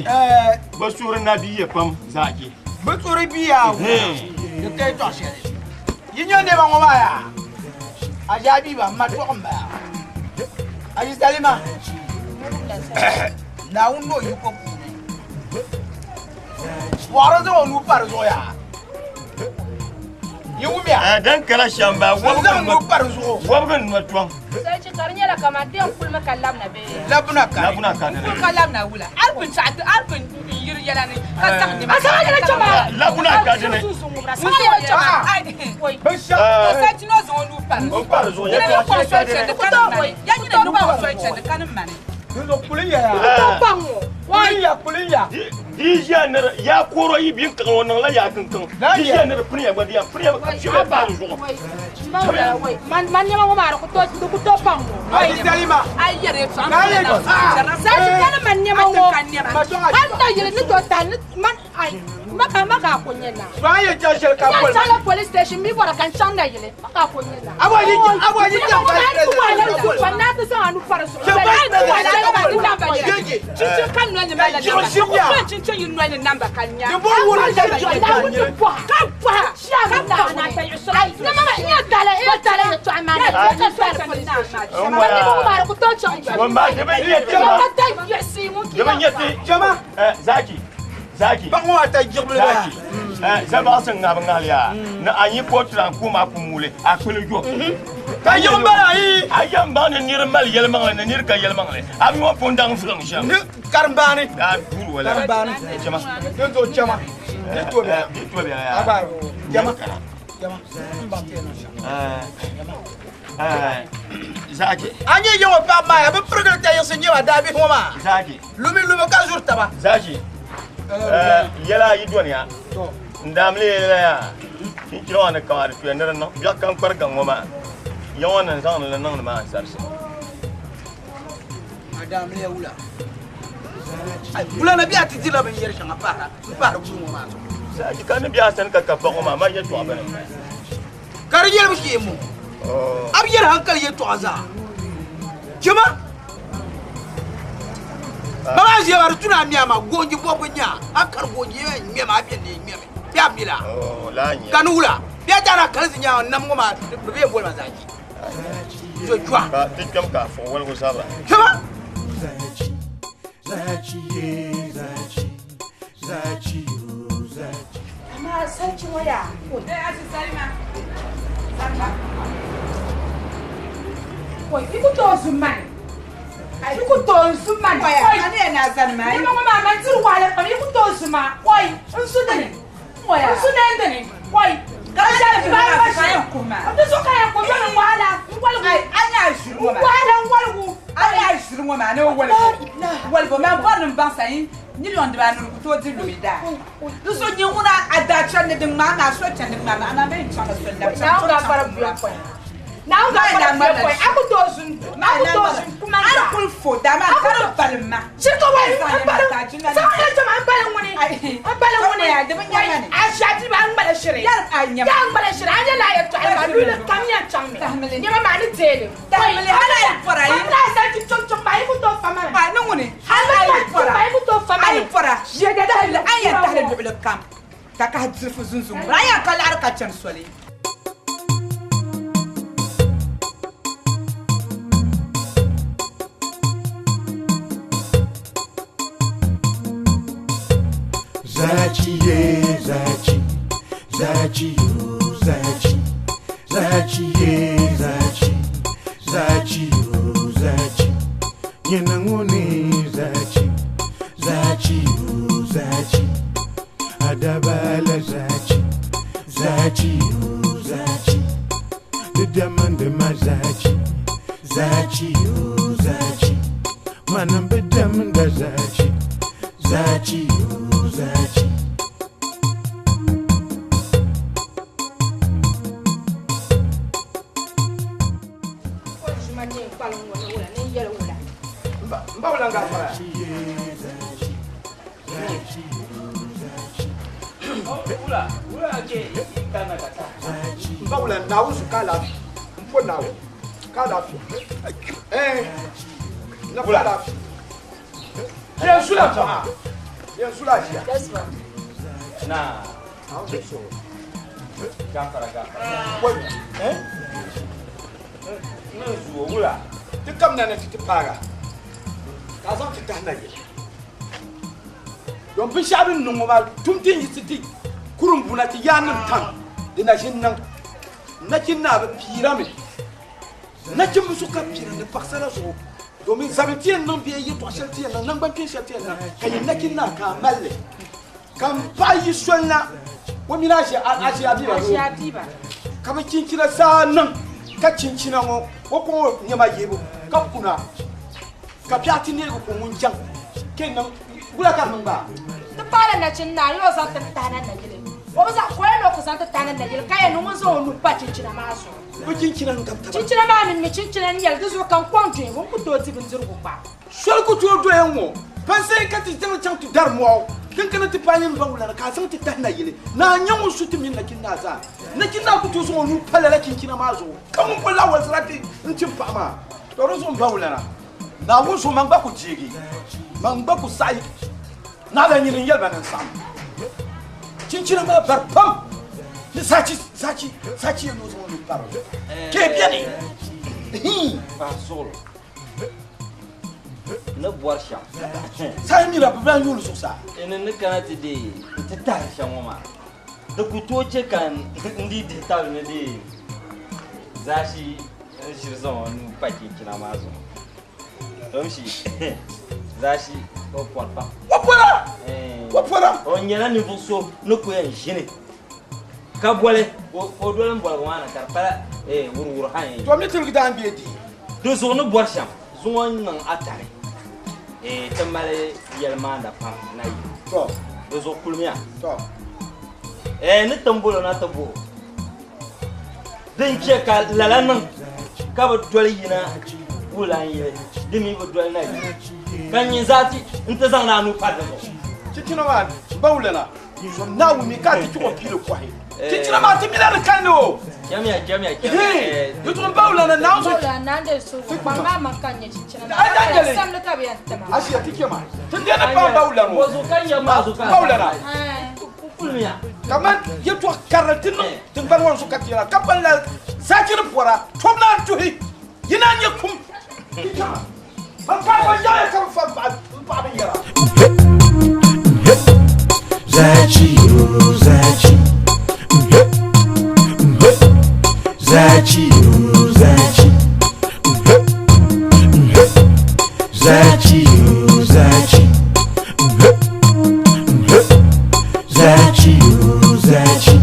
bɛ suhuri na bi ye pam Zaki bɛ suhuri bi yaa di ka yɛltɔɣa shɛli yi nyɛ nɛma ŋɔ maa yaa a ʒi Abiba m ma tɔɣu m bala. Aji Salima. Naawuni ni o yiko puuni. Wɔɣiri zaŋ o nuu pa di zuɣu yaa. Yi wumiya. Dan kala shɛm ba N zaŋ nuu pa di zuɣu. Wɔbigu n nɔ tɔŋ. Sarki ka di nyɛla kamani ti yɛn kulimi ka labina bee? Labina kani. Labina kani. Kuli ka labina wula. Hali pun chaɣ ti hali pun yiri yɛla ni ka zaŋ nima. A zaŋ yɛla chɛma. Labina ka dini. Zaŋ yɛla chɛma. To sarki ni o zaŋ o nuu pa di O pa di zuɣu. Yɛla ni kɔŋ soli chandi ka ni mani. Ya nyini ni kɔŋ soli chandi ka ni mani. Dinzuɣu kuli ya yaa. Ku tooi baŋ o. Kuli ya kuli ya. Di ʒiya ni di yaa koro yi bin kiŋ o niŋla yaa kinkiŋ. Di ʒiya ni di pini ya gba di yan pini ya ka shɛba pa di zuɣu. Man nɛma ŋɔ maa di ku tooi baŋ o. Aji Salima. A yi yɛri yɛltɔɣa Ka n yi na Sarki ka ni man nɛma ŋɔ. Hali na yili ni tooi tahi ni man ai ma ka a ko nyɛ na. Ba yɛn chaŋ shɛli ka Yan boli. chaŋ la police station mi bɔra ka n chaŋ na yili ma ka a ko nyɛ na. A bɔ yi a bɔ yi chaŋ vice president ka boli. Na ti zaŋ a nu pa di zuɣu. Chaŋ vice president ka boli. Jeje. Chinchin ka noli ni mali la Jiɣu namba. shim ya. Ku chinchin yi noli ni namba ka nya. Di boli wuri shɛli jiɣu ka nyɛ. Ka bɔha. Ka bɔha na ta yiɣisira. Ne ma n yɛ tala n yɛ tala yɛltɔɣa maa ni. Ka tali police station. Man nɛma ŋɔ maa di ku tooi chaŋ jɔli. Ŋun maa di bi nyɛ ti ma. Ka ta yiɣisi ŋun Di bi nyɛ ti. Jama. Zaki. Zaki. Paɣa ŋɔ ata jiɣibili maa. Zaki. Zabaɣisi ŋabi ŋahali yaa. Ni a yi kootu la n kuma a kumuuli a kpili yo. Ka yiɣim bala ayi. A yɛn baŋ ni niri mali yɛlimaŋli ni niri ka yɛlimaŋli. A mi ŋɔ pun daŋ filim shɛm. Ni karimbaani. Daa duuri wala. Karimbaani. Chama. Dinzuɣu chama. Di to bɛla. Di to bɛla yaa. Aba jama. Jama. N baŋ ti yɛn niŋ shɛm. Zaki. A nyɛ yiŋɔ paɣaba maa yaa bi pirigili ta yiɣisi nyɛba daabihi ŋɔ maa. Zaki. Lumi lumi ka zuri taba. Zaki. Yɛla ayi dɔniya. N daamli yɛla yaa. Chinchina ŋɔ ni kama di tuya ni di niŋ. Biɛɣu kam kpari gaŋ ŋɔ maa. Ya ŋɔ ni n zaŋdi li niŋdi maa n sarisi. A daamli ya wula. Ai wula na biɛ ti dirila binyɛri shɛŋa pahira n pahiri buu ŋɔ maa zuɣu. Zaki ka ni biɛ a sani ka ka paɣa ŋɔ maa ma yɛltɔɣa bini. Ka di yɛlibu shee mo. A bi yɛli hankali yɛltɔɣa zaa. Chema. Ba maa ʒiya maa di tuna a miya maa goonji bɔbigi nya a kari goonji yɛ ŋmɛma a bɛni ŋmɛmi bɛ a mi la. Ka ni wula bɛ a daana kalinsi nya nam ŋɔ maa bi bɛ boli ma zaki. Zo jɔha. Ka ti kpɛm ka a fuɣi waligu zabira. Chema. Zachi, zachi ye, zachi, zachi yo, zachi. Amma sarki waya. Aji Salima. Salima. Koi, i ku tooi zum mani. I ku tooi zum mani. Koi. Ani yɛn na zani maa. Nɛma ŋɔ maa man diri wahala pam i ku tooi zum ma. Koi, n su dini. N su neen dini. Koi. Ka shɛli bi maa ka yɛn kuhi maa. N di zuɣu ka yɛn kuhi doli n wahala n waligu. Ai, a nyɛ a ʒiri ŋɔ maa. N wahala n waligu. A nyɛ a ʒiri ŋɔ maa ni o waligu. Waligu maa bɔri ni n baŋ sa yi miliɔn dibaanu ku tooi di lumi daa. Di zuɣu nyɛ ŋuna a daa chani ni din ŋmaa maa so chani din ŋmaa maa amaa bɛ yɛn chaŋ la soli labi chaŋ. Naawuni gafara buya koi. Naawuni gafara buya koi. A ku tooi zum. A ku tooi zum kuma A ni kuli fo daa maa ka di balim ma. Shirika wai n balim. Zaŋ la jama n balim ŋuni. N balim ŋuni. Di bi nyɛ mani. A ʒiɛbi ba n ŋmala shiri. Yɛri a nyɛma. Yaa n ŋmala shiri. A nyɛ laa yɛltɔɣali maa luɣuli kam yɛn chaŋ mi. Tahimili. Nɛma maa ni deeli. Tahimili hali a yi pɔra yi. Hali a zali ti chɔŋ chɔŋ maa yi ku tooi fa ma. A ni ŋuni. Hali a a yi yi pɔra. pɔra. Yi ku tooi fa ma. A yi pɔra. Ʒiɛda Tahimili a yɛn tahili luɣuli kam. Ka kahi dirifu zunzun ŋuna. A yɛn ka laɣiri ka chani soli. Zachi ye, zachi, zachi yo, zachi, zachi ye, zachi, zachi yo, zachi. Nyina ŋuni zachi, zachi yo, zachi. Adabala zachi, zachi yo, zachi. Didamande ma zachi, zachi yo, zachi. Manambe damanda zachi, zachi yo, zachi. N ba wula n gafara. Wula, wula ke i kana ka taa. N ba wula Naawuni su k'a lafiya. N po Naawuni k'a lafiya. Na k'a lafiya. Yɛn su la paɣa. Yɛn su la ʒiya. Na. Naawuni su. Gafara gafara. Wai. Ne zuwa wula. Ti kamina ni ti ti paaga ka a zaŋ ti tahi na yili. Don binshɛɣu din niŋ ŋɔ maa tum ti yiɣisi ti kurumbuna ti yaannim tam di na ʒini niŋ. Nachin naa bi piirami. Nachimba so ka piira ni paɣisara zuɣu domin zabili ti yɛn niŋ bee yɛtɔɣ shɛli ti yɛn niŋ, naŋgbankpeen shɛli ti yɛn niŋ ka yi nachin naa ka a mali li. Ka m paɣa yi soli na, o mini Aʒiabiba ka bɛ chinchina zaa niŋ ka chinchina ŋɔ o kɔŋ o nɛma yihibu ka kuna, ka biɛɣu ti neegi ka o ŋun chaŋ kpe niŋ wula ka di niŋ maa? Ti paɣila nachin naa ni o zaŋ ti tahi na nayili. O bi zaŋ ka o yɛn ni o ku zaŋ ti tahi na nayili ka yɛn ni ŋun zaŋ o nuu pa chinchina maa zuɣu. Bɛ chinchina n-gabi taba. Chinchina maa ni mi chinchina n-nyɛli, di zuɣu ka n kɔŋ duhibu n ku tooi di bindirigu kpa. Soli ku tooi doya ŋ-ŋɔ, Pansai ka ti zaŋ chaŋ ti dari mɔɣu, din kana ti paai nyin baŋ lana ka a zaŋ ti tahi nayili. Naa n-nyɛ ŋun su ti mini nachin naa zaa. Nachin naa ku tooi zaŋ o nuu pa lala chinchina maa zuɣu ka ŋun boli la walisira ti n-tim paɣa maa. Tɔ di zuɣu m baŋ lana, Naawuni zuɣu man gba ku deegi, man gba ku saɣi naɣila nyini n-yɛli ba ni n saɣim chinchina maa bari pam ni saachi, saachi, saachi yɛn ni o zaŋ o nuu pa di zuɣu. Kee beni. Hii. Ni bɔri shɛm. Saha mira bɛ lan yuuni zuɣusaa. Ni ni kana ti deei nti tahi shɛm ŋɔ maa, di ku tooi chɛ ka n dii dihi tabili ni deei zaashi n ʒiri zaŋ o nuu pa chinchina maa zuɣu. Domshi zaashi o pɔri pam. O pɔra! O pɔra! O nyɛla ninvuɣ so ni ku yɛn ʒini ka boli ka o doli m boligu maa na ka di pala wuruwuru ha yɛn. To mi tiligi daa m-be di. Di zuɣu ni bɔri shɛm zuŋɔ n-niŋ atali ti mali yɛlimaanda pam na yi. Di zuɣu kulimiya ni ti m-bol o na ti bɔh o din chɛ ka lala niŋ ka bɛ doli yina wulan yili di mi bi doli na yi ka nyin zaa ti nti zaŋdi a nuu pa di zuɣu. Chinchina maa bawulana Naawuni mi ka ti chɛ o piili kɔhi chinchina maa ti mila di kalinli o. Chamiya, chamiya, chamiya. Di zuɣu n bawulana Naawuni so. Bawulana Naawuni de so kpaŋ maa maŋ ka n nyɛ chinchina maa. Ka kaya samli ka bɛ yɛn ti ma. Ashiya ti chɛ ma. Ti de ni paŋ bawulana o. Bawulana. Kaman yɛtɔɣ karili ti niŋ tiŋgbani ŋɔ ni so ka ti yɛla ka ban la zaachiri pɔra tɔbu naan tuhi yi naan nyɛ kum. Ti chɛ ma. Ban paai ban yaɣiya ka bɛ fa m paɣa binyɛra. Zachi, oh, zachi. Zachi, oh, zachi. Zachi, oh, zachi. Zachi, oh, zachi.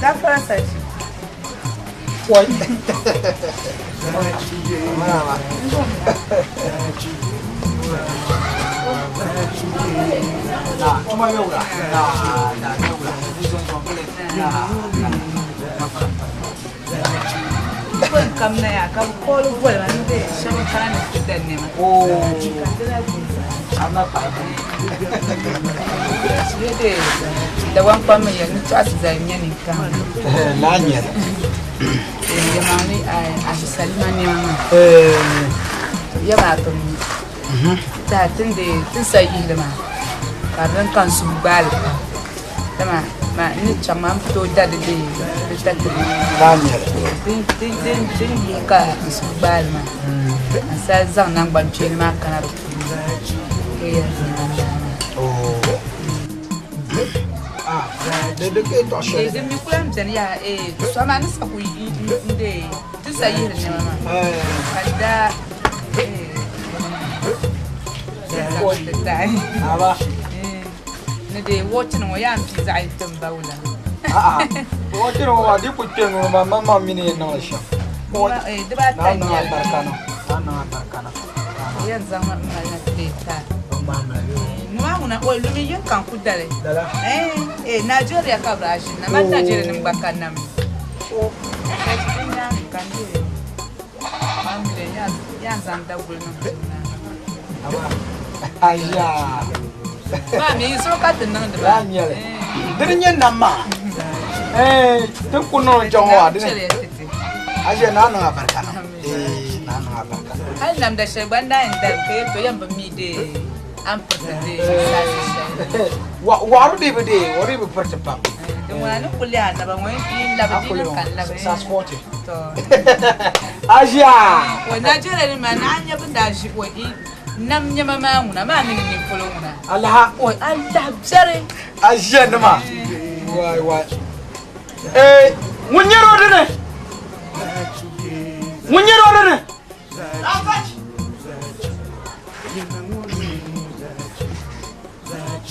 Gafara sachi. Wai. Na, tuma bɛ wula. Na, na, bɛ wula. Na, na. Bɔn kam na yaa ka bɛ kooli boli ma ni bɛ shɛba kana ni ti da nɛma. Ka di lahi boli Ama paɣa. Yede Dagbaŋ mi yɛli ni tɔɣisi zali nyɛ ninkaŋ. Naa nyɛli. Yɛmaŋli ahisalima nɛma maa. Yɛma a bi mi. Tiha tindi ti sa yihili maa ka di din ka n suhu gbaali pam. Dama ma n ni chaŋ maa m bi tooi da di di tatabo. Naa nyɛli. Din yihi ka n suhu gbaali maa n sa zaŋ naŋgban kpeeni maa kana di puuni ka yɛli ni maa maa. Din mi ku lahi beni yaha so maa ni sa ku ti sa yihiri nɛma maa ka n daa ni di wɔchini ŋɔ yaa n pii zaɣ yini ti n ba wula. Wɔchini ŋɔ maa di ku kpe ŋɔ maa man maa mini yɛn niŋli shɛm. Dibaata Naa niŋ n-nyɛ li. alibarika niŋ. Naa niŋ alibarika niŋ. Yɛn zaŋ ma m-mali na ti leei taa. Ŋɔ maa ŋuna o lumi yini ka n ku dali. Eh, Nigeria ka bɛ daa ʒini na. Man Nigeria nim gba kanna mi. Ka di nyaaŋa ka n deei man mi yaa zaŋ daguli niŋ ti na. Aya. Maa mi zuɣu ka ti niŋdi ba. Yaa nyɛli. Dini nyɛ nam maa. Eh, ti ku niŋ chaŋ ŋɔ dini. Aje naa niŋ abarika niŋ. Eh, naa niŋ abarika niŋ. Hali namda shɛli gba n daa yɛn dali ka yɛli to yɛn bi mi de An piriti dee saasi shɛli. Waɣiri dii bi dee, o dii bi piriti pam. Din ŋuna ni kuli a naba ŋɔ yi labi di ni ka labi. Saasi 40. To. Aʒia! O Nigeria ni maa naa nya bin daa ʒi o i nam nyɛma maa ŋuna maa mini nin polo ŋuna. Alaha. O alaha biɛri. Aʒia nima. Wai wai. Eh, ŋun nyɛri o dini. Ŋun nyɛri o dini.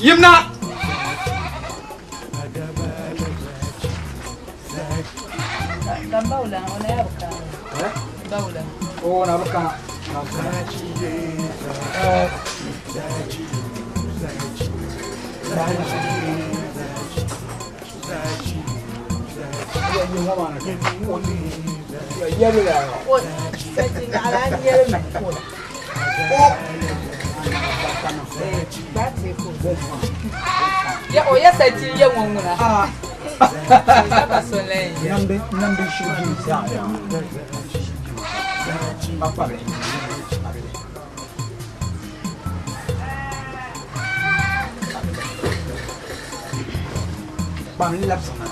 Yimna. Kan bawla o na yabu kan. Bawla. O na bu kan. O sati ala nyɛli mi ko la. Ya o ya sati ya ŋɔ ŋuna. Ba so lɛn ya. Namdi namdi shiri sa. Papa be. Bam labsi na.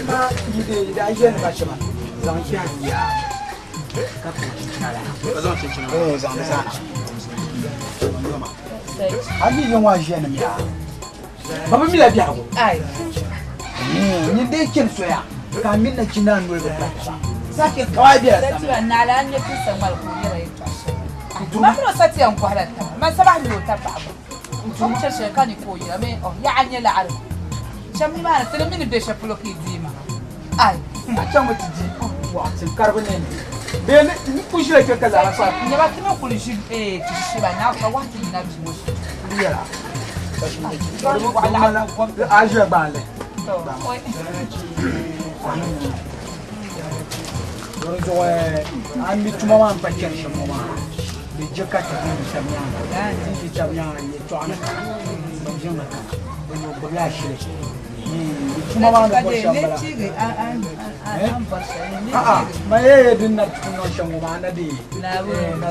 Ma yi de da yen ba shaba. Zaŋ ya ya. Ka ko chinchina la. Ka zaŋ chinchina. Eh, zaŋ di zaana. A mi yen wa ʒiya nim yaa. Ba bi mila biɛhigu. Ai. Nyin dee chani soya ka a mini nachindaa noli bi pari taba. Sake kawai bela Sati ba naala an nyɛ tinsa ŋmali ka o yɛra yɛltɔɣa shɛli. Ma mini o sati yɛn kɔhila taba. Man sabahi ni o ta paɣaba. O ni chɛ shɛli ka ni ka o yira mi o yaɣa nyɛ laɣiri. Shɛm nimaani ti ni mi ni be shɛli polo ka yi deei maŋa. Ai. A chaŋmi ti di waɣatim karibu ni ni bee ni ku ʒila kpe ka zaa fa. Nyɛba ti mi kuli ʒi ti shiba naa ka wahi ti yina bia ŋɔ shee. Kuli yɛla. A ʒiya gbaali. Di zuɣu a mi tuma maa n pa chɛni shɛm ŋɔ maa di je ka ti ʒi shɛba nyaanga ti ʒi shɛba nyaanga yɛltɔɣa ni kana bin ʒiŋ ni kana bi ni gbubila ashili di tuma maa ni bɔri shɛm bala a'a ma yɛ din na tuku niŋ shɛm ŋɔ maa na di na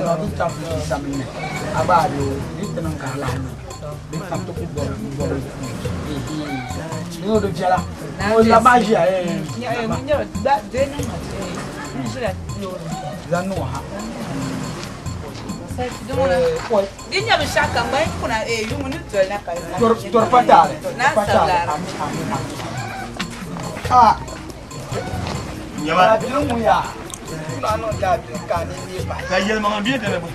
zaŋ ti tabi ti samli a gba a di di ti niŋ ka di lahi lu di ka ti ku bɔri bɔri ni o di viɛla o la maa ʒiya zaŋ niŋ o ha Di nyɛ binshɛɣu kam gba yi kuna yuŋ ni doli na ka Tori pa taali Naan pa taali sabila. ami ami ami a Nyɛma. daabilim ŋun yaa kuna niŋ daabilim ka a ni neei pahi Ka yɛlimaŋli be dini bɛ?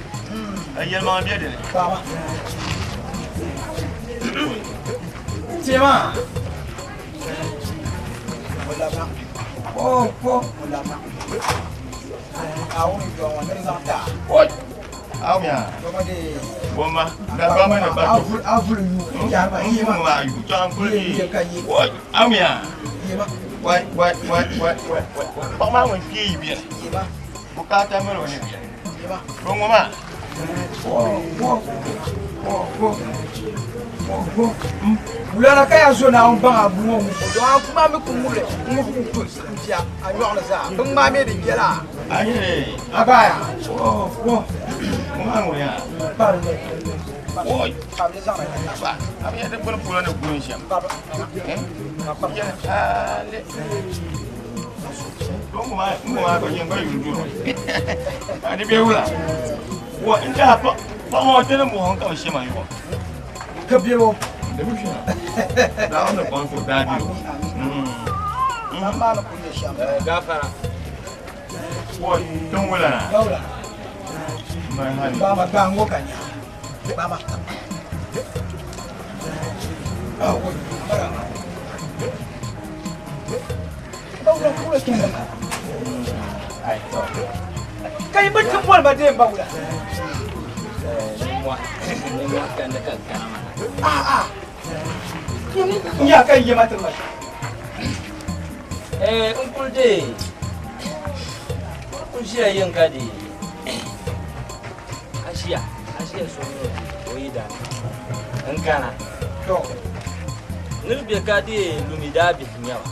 Ka yɛlimaŋli be dini? Baba tema o labina o po o labina a wuni jɔ ŋɔ ni di zaŋ taa Oi! Aw ya. Boma, da ba mana ba to. A vuli yu yariba yema. Ma yu to an kuli. Ye ka ye. Oi, aw ya. Yema. Wai wai wai wai wai. Paɣa maa ŋun kpee yi biɛni. Yema. Bukaata mali o ni biɛni. Yema. Bɛ ŋɔ maa. Wo wo wo wo wo wo. Wulana ka ya zo Naawuni baŋ a bua ŋɔ ŋubbu don a kuma mi ku ŋubili ŋubi ku to n-bia a nyɔɣu ni zaa bin ŋmaa mi di biɛla A nyɛ a baaya. Wo wo. Ŋɔ maa ŋun yaa. Kparili. Oi. Kparili zaŋ na. Ba, a bi yɛ di gbuni polo ni guni shɛm. Kparili. Yɛli hali. Ŋɔ maa ŋɔ maa gba nyɛ gba yuli duro. A di bɛ wula. Wɔ n daa paɣa ŋɔ ti ni muhim ka bi shɛ ma yuɣu. Ka biɛlo. Di bi shɛ. Naawuni ni kpaŋ so daa biɛlo. Nam maa ni kuli nyɛ shɛm. Gafara. Wɔ tin wula na. Gawula. Mali hali. Baama gbaango ka nya. Baama. Awo mara. Bawula kula kenda ma. Ai to. Kai bi tin boli ba dee bawula. Nimwa. Nimwa kanda ka kana mana. Ah ah. Nya ka yema tin ma. Eh, n kuli dee. N ʒiya yin ka dee. A ʒiya, a ʒiya so mi o yi daa. N kana. To. Niriba be ka dee lumi daa bihi nyɛba.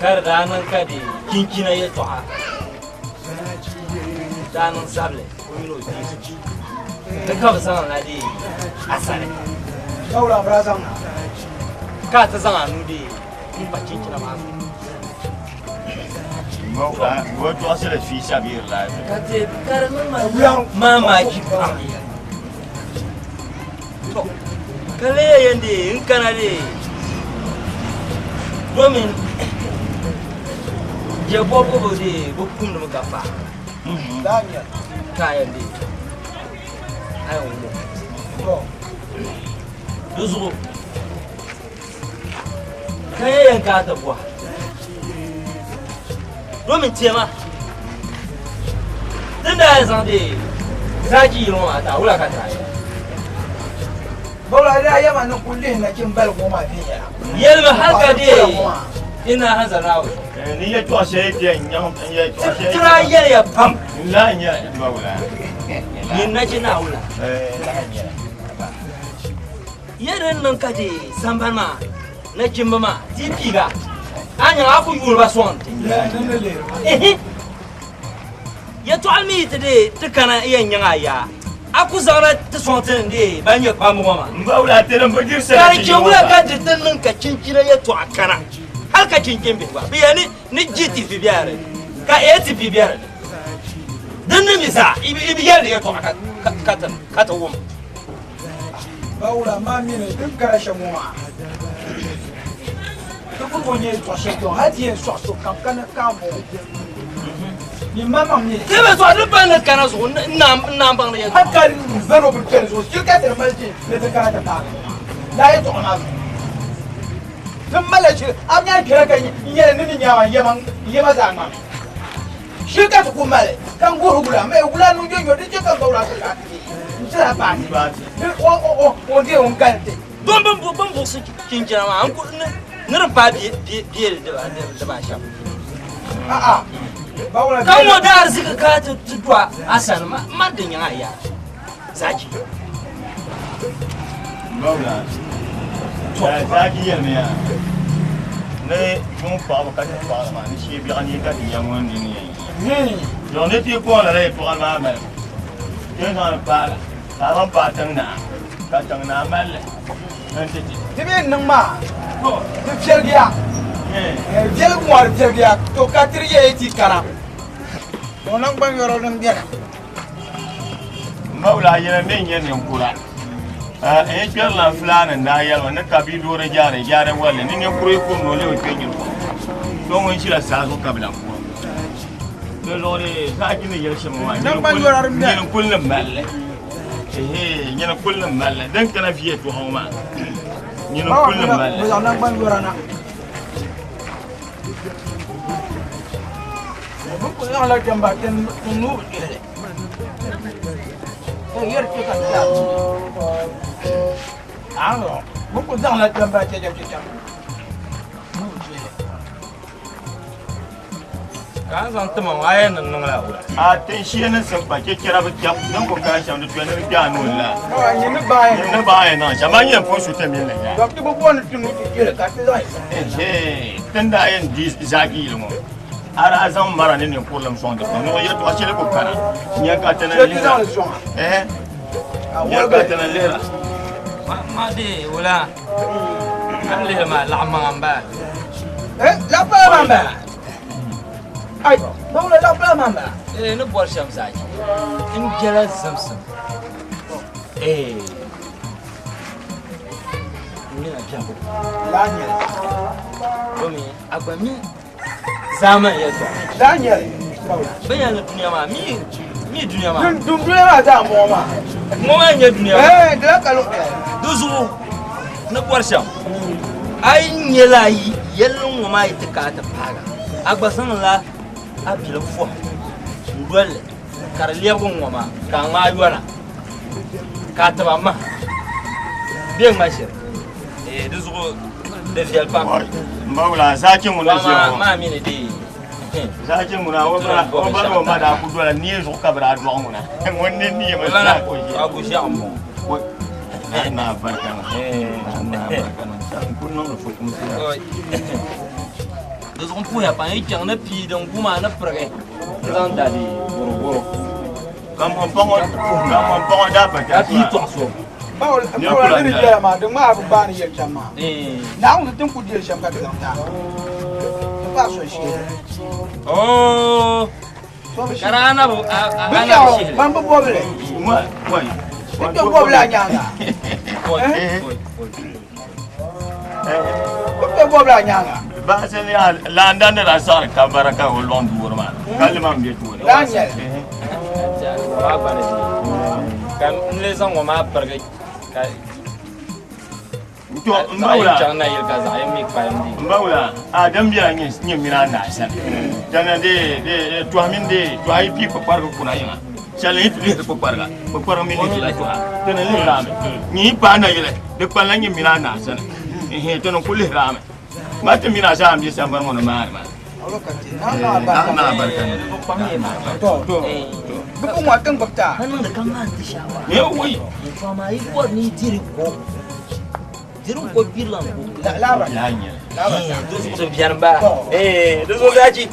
Ka di daa niŋ ka di chinchina yɛltɔɣa daa niŋ zabili o mini o bia ni ka bɛ zaŋ la di asali. Ka wula bɛ daa zaŋ na? Ka a ti zaŋ a nuu di m-pa chinchina maa zuɣu. O tɔɣisiri fi sabiiri la. Ka ti ka di niŋ ma maamaaki pam. To, ka lee yɛn dee n kana dee domin je bɔbigu bi dee bi kumdimi ka pa ka a yɛn dee a yɛn wum o. Di zuɣu ka yɛn yɛn ka a ti bɔhi domin tema din daa yɛn zaŋ dee zaaji yili ŋɔ maa ta wula ka daa yɛli? Bawla daa yɛma ni kuli lihi nachimbaligi ŋɔ maa viɛnyɛla. Yɛlimi hal ka dee ina hanza Naawuni. Ni yɛtɔɣ shɛli bɛ nyaŋ n yɛtɔɣ shɛli. Ti daa yɛliya pam. N lahi nyɛ Bawla. Nyin nachi Naawuni. Lahi nyɛla. Yɛ din niŋ ka dee sambani maa nachimba maa ti piiga a nyaŋ a ku yuuni ba sɔŋ ti. Yɛtɔɣili mi yi ti dee ti kana yɛn nyaŋ a yaa, a ku zaŋda ti sɔŋ ti ni dee ban nyɛ kpamba ŋɔ maa. M ba wula ti din bi diri Ka di chɛ wula ka di ti niŋ ka chinchina yɛtɔɣa kana, hal ka chinchin bihi gba bi yɛli ni ni GTP bela di ni ka ATP bela di ni. Din ni mi zaa, yi bi yɛli di yɛtɔɣa ka ti wum. Bawula maa mini din kara shɛm ŋɔ maa, ti kuli bɔ nyɛ tɔɣ shɛli tɔŋ hali ti yɛn sɔɣi so kam ka ni ka m-bɔŋɔ. Nyin maŋmaŋ mi. Ti bi sɔɣi di pa ni kana zuɣu n naan baŋ ni yɛtɔɣa. Hali ka zani o bini kpɛri zuɣu shili ka ti di mali ti ni ti kana ti paagi lala yɛtɔɣa maa zuɣu. Ti malila shili a bi nyaŋ kpɛra ka n yɛli ni ni nyaama n yɛma zaa ŋmami. Shili ka ti ku mali ka n guhiri wula, mɛ wula niŋ yonyo di chɛ ka n ba wula ti lahi ti n tira baati ni o deei o n-gali ti. Don bɛn buɣisi chinchina maa ni di paai biɛli dibaa shɛm. Ka ŋɔ daa ariziki ka ti do a sani ma di nyaŋ a yaa zaaji. Zaaji yɛlimiya ni yuŋ paɣaba ka ti paɣaba maa ni shee biɛɣu ni ka ti nya ŋun nini yɛn yi. Zuɣu ni ti kɔŋ lala yɛltɔɣali maa malibu ti ni zaŋli paagi ka a zaŋ paai tiŋ naa ka tiŋ naa mali li n-ti ti. Di mi niŋ maa di viɛligiya viɛligu ŋɔ di viɛligiya to ka tiri yɛli ti kana o naŋgban yɔrɔ din bɛni. M ba wula yɛli ni nyɛ ninkura. N yi kpɛrila fulaani n daa yɛli ma ni ka bia doori jaari jaari walli ni ninkura yi kum ni o leei kpɛ nyini kom. So ŋun ʒila saa zuɣu ka bi lahi kurim. Di zuɣu di zaaji ni yɛli shɛm ŋɔ maa nyini kuli ni malli. Nyini kuli ni malli din kana vi yɛltɔɣa ŋɔ maa nyini kuli ni malli. Bɛ kuli zaŋla jɛmba ti nuu bi chihili. Bɛ kuli zaŋla jɛmba chɛchɛchɛchɛ nuu bi chihili. Ka a zaŋ tima ŋɔ a yɛn niŋ niŋla wula? A tinshee ni sim kpa chɛchɛra bi kpɛm din ku kana shɛm di tuya ni di kpɛ a nuu ni la. Nyini ni baai Nyini ni baai niŋ shɛm a yɛn pun su ti mini ni ya. Ti bi bɔni ti nuu ti chihili ka ti zaŋ Tin daa yɛn di zaaki yili ŋɔ a daa zaŋ mara ni ninkurilim sɔŋ di puuni ni o yɛltɔɣa shɛli ku kana nya ka ti ni lihira. Nya ka ti ni lihira. Ma dee wula a ni lihiri maa laɣim maŋa m-bala. Laɣim pala maa m-bala. Ai, bawula laɣim pala maa m-bala. Ee, ni bɔri shɛm zaa n jɛla zimsim. Ee. N nyɛla biɛhigu. Laa nyɛli. Domi a gba mi zaamani yɛltɔɣa. Laa nyɛli. Bɛ yɛli ni dunia maa mi mi dunia maa. Dun dunia maa zaa mɔɣɔ maa. Ŋɔ maa n-nyɛ dunia maa. Ɛɛ di la ka luɣ piɛlli. Di zuɣu ni bɔri shɛm a yi nyɛla yɛlli ŋɔ maa yi ti ka a ti paaga a gba zaŋla a bilim fɔhim n-doli li ka di lɛbigi ŋ-ŋɔ maa ka a ŋmaai yɔna ka a tiba maha bɛ ŋma ʒiri ee di zuɣu di viɛli pam. M ba wula zaachi ŋuna ʒiya ŋɔ. Maa mi ni dee. Zaachi ŋuna o ba ni o ma daa ku dola nie zuɣu ka bɛ daa dɔɣi ŋuna. Ŋun ni nie mi zaa ka o ʒiya. A ku ʒiɛɣu m-bɔŋɔ. Naa barika niŋ. Naa barika niŋ. N ku niŋdi fukumsi la. Di zuɣu n puhiya pam yi chaŋ ni pii din gu maa ni pirigi n zaŋ da di boroboro. Ka ŋɔmpaŋɔ daa pa Ka pii tɔɣiso. Bawla ni di yɛla maa di ŋmaa bi gbaani yɛli shɛm maa. Naawuni ti ni kuli diri shɛm ka ti zaŋ taai. Ti paai soli shee. Oo. Ka a na bi shihili. Ban bi bɔbili. Bi kpɛ bɔbili a nyaanga. Bi kpɛ bɔbili a nyaanga. Baɣasi ni a laanda ni daa saɣiri kambara ka o lɔŋ duuri maa ka limam bɛ tooni. Laa nyɛli. Ka n lee zaŋ ŋɔ maa pirigi ka To n ba wula chaŋ nayili ka zaɣ yini mi kpalim di. N ba wula a din bela nyɛ nyɛ mini a naa sani. Tana de de tɔhi mini de tɔha yi pii kpakpariga kuna yiŋa. Shɛli yi ti lihiri kpakpariga kpakpariga mi lihirila tɔha. Tana lihiri a mi. Nyɛ yi paai nayili di kpanila nyɛ mini a naa sani. Ehe tana n ku lihiri a mi. Ma ti mini a zaa n bɛ sambani ŋɔ ni maani maa. Naa barika ni. Bi ku ŋɔ tiŋ gbubi taa. Ka niŋdi ka ŋmaai ti shaawa. Ni wui. To amaa yi bɔri ni yi diri ko, diri ko gbirila n ko. Laabra. Di biɛni ba. Di zuɣu zaachi.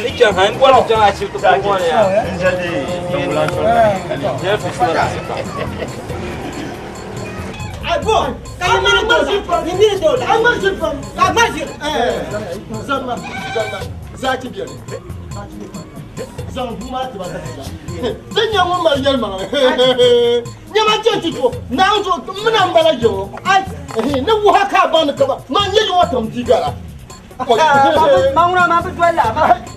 Ni chaŋ ha n bɔri ni chaŋ ashibiti puuni ŋɔ ni ya. N zali tiŋgbula soli ka li. Abo, ka yi mini doo la, yi mini doo la. A ŋmari ʒiri pam. Ka a ŋmari ʒiri. Zalima, zalima, zaachi beni. Zaŋ bua maa ti ba ka ti da. Ti nya ŋun mali yɛlimaŋli. Nyama chɛ ti to, Naawuni zuɣu m mina m-bala je ŋɔ. Ai, ni wuha ka a baŋ ni ka ba, man nyɛ yiŋɔ tam di gara. Man ŋuna man bi doli la,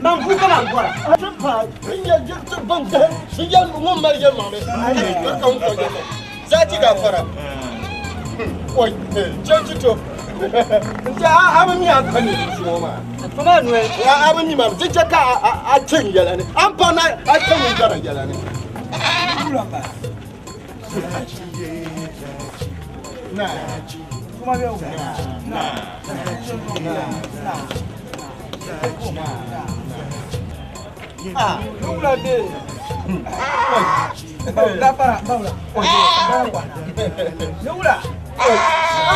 man bua ka man bɔra. Ti paai, ti nya ti baŋ gahim, ti nya ŋun mali yɛlimaŋli. Ka ka ŋun ka yɛlimaŋli. Zaachi gafara. Oi, chɛ ti to. Nti a bi mi a pa ni zuŋɔ maa. Tuma noli. A bi mi maa, di chɛ ka a chɛ n yɛla ni. A ni pa ni a chɛ ŋun gara yɛla ni. Wula de. Gafara bawla. Ni wula. A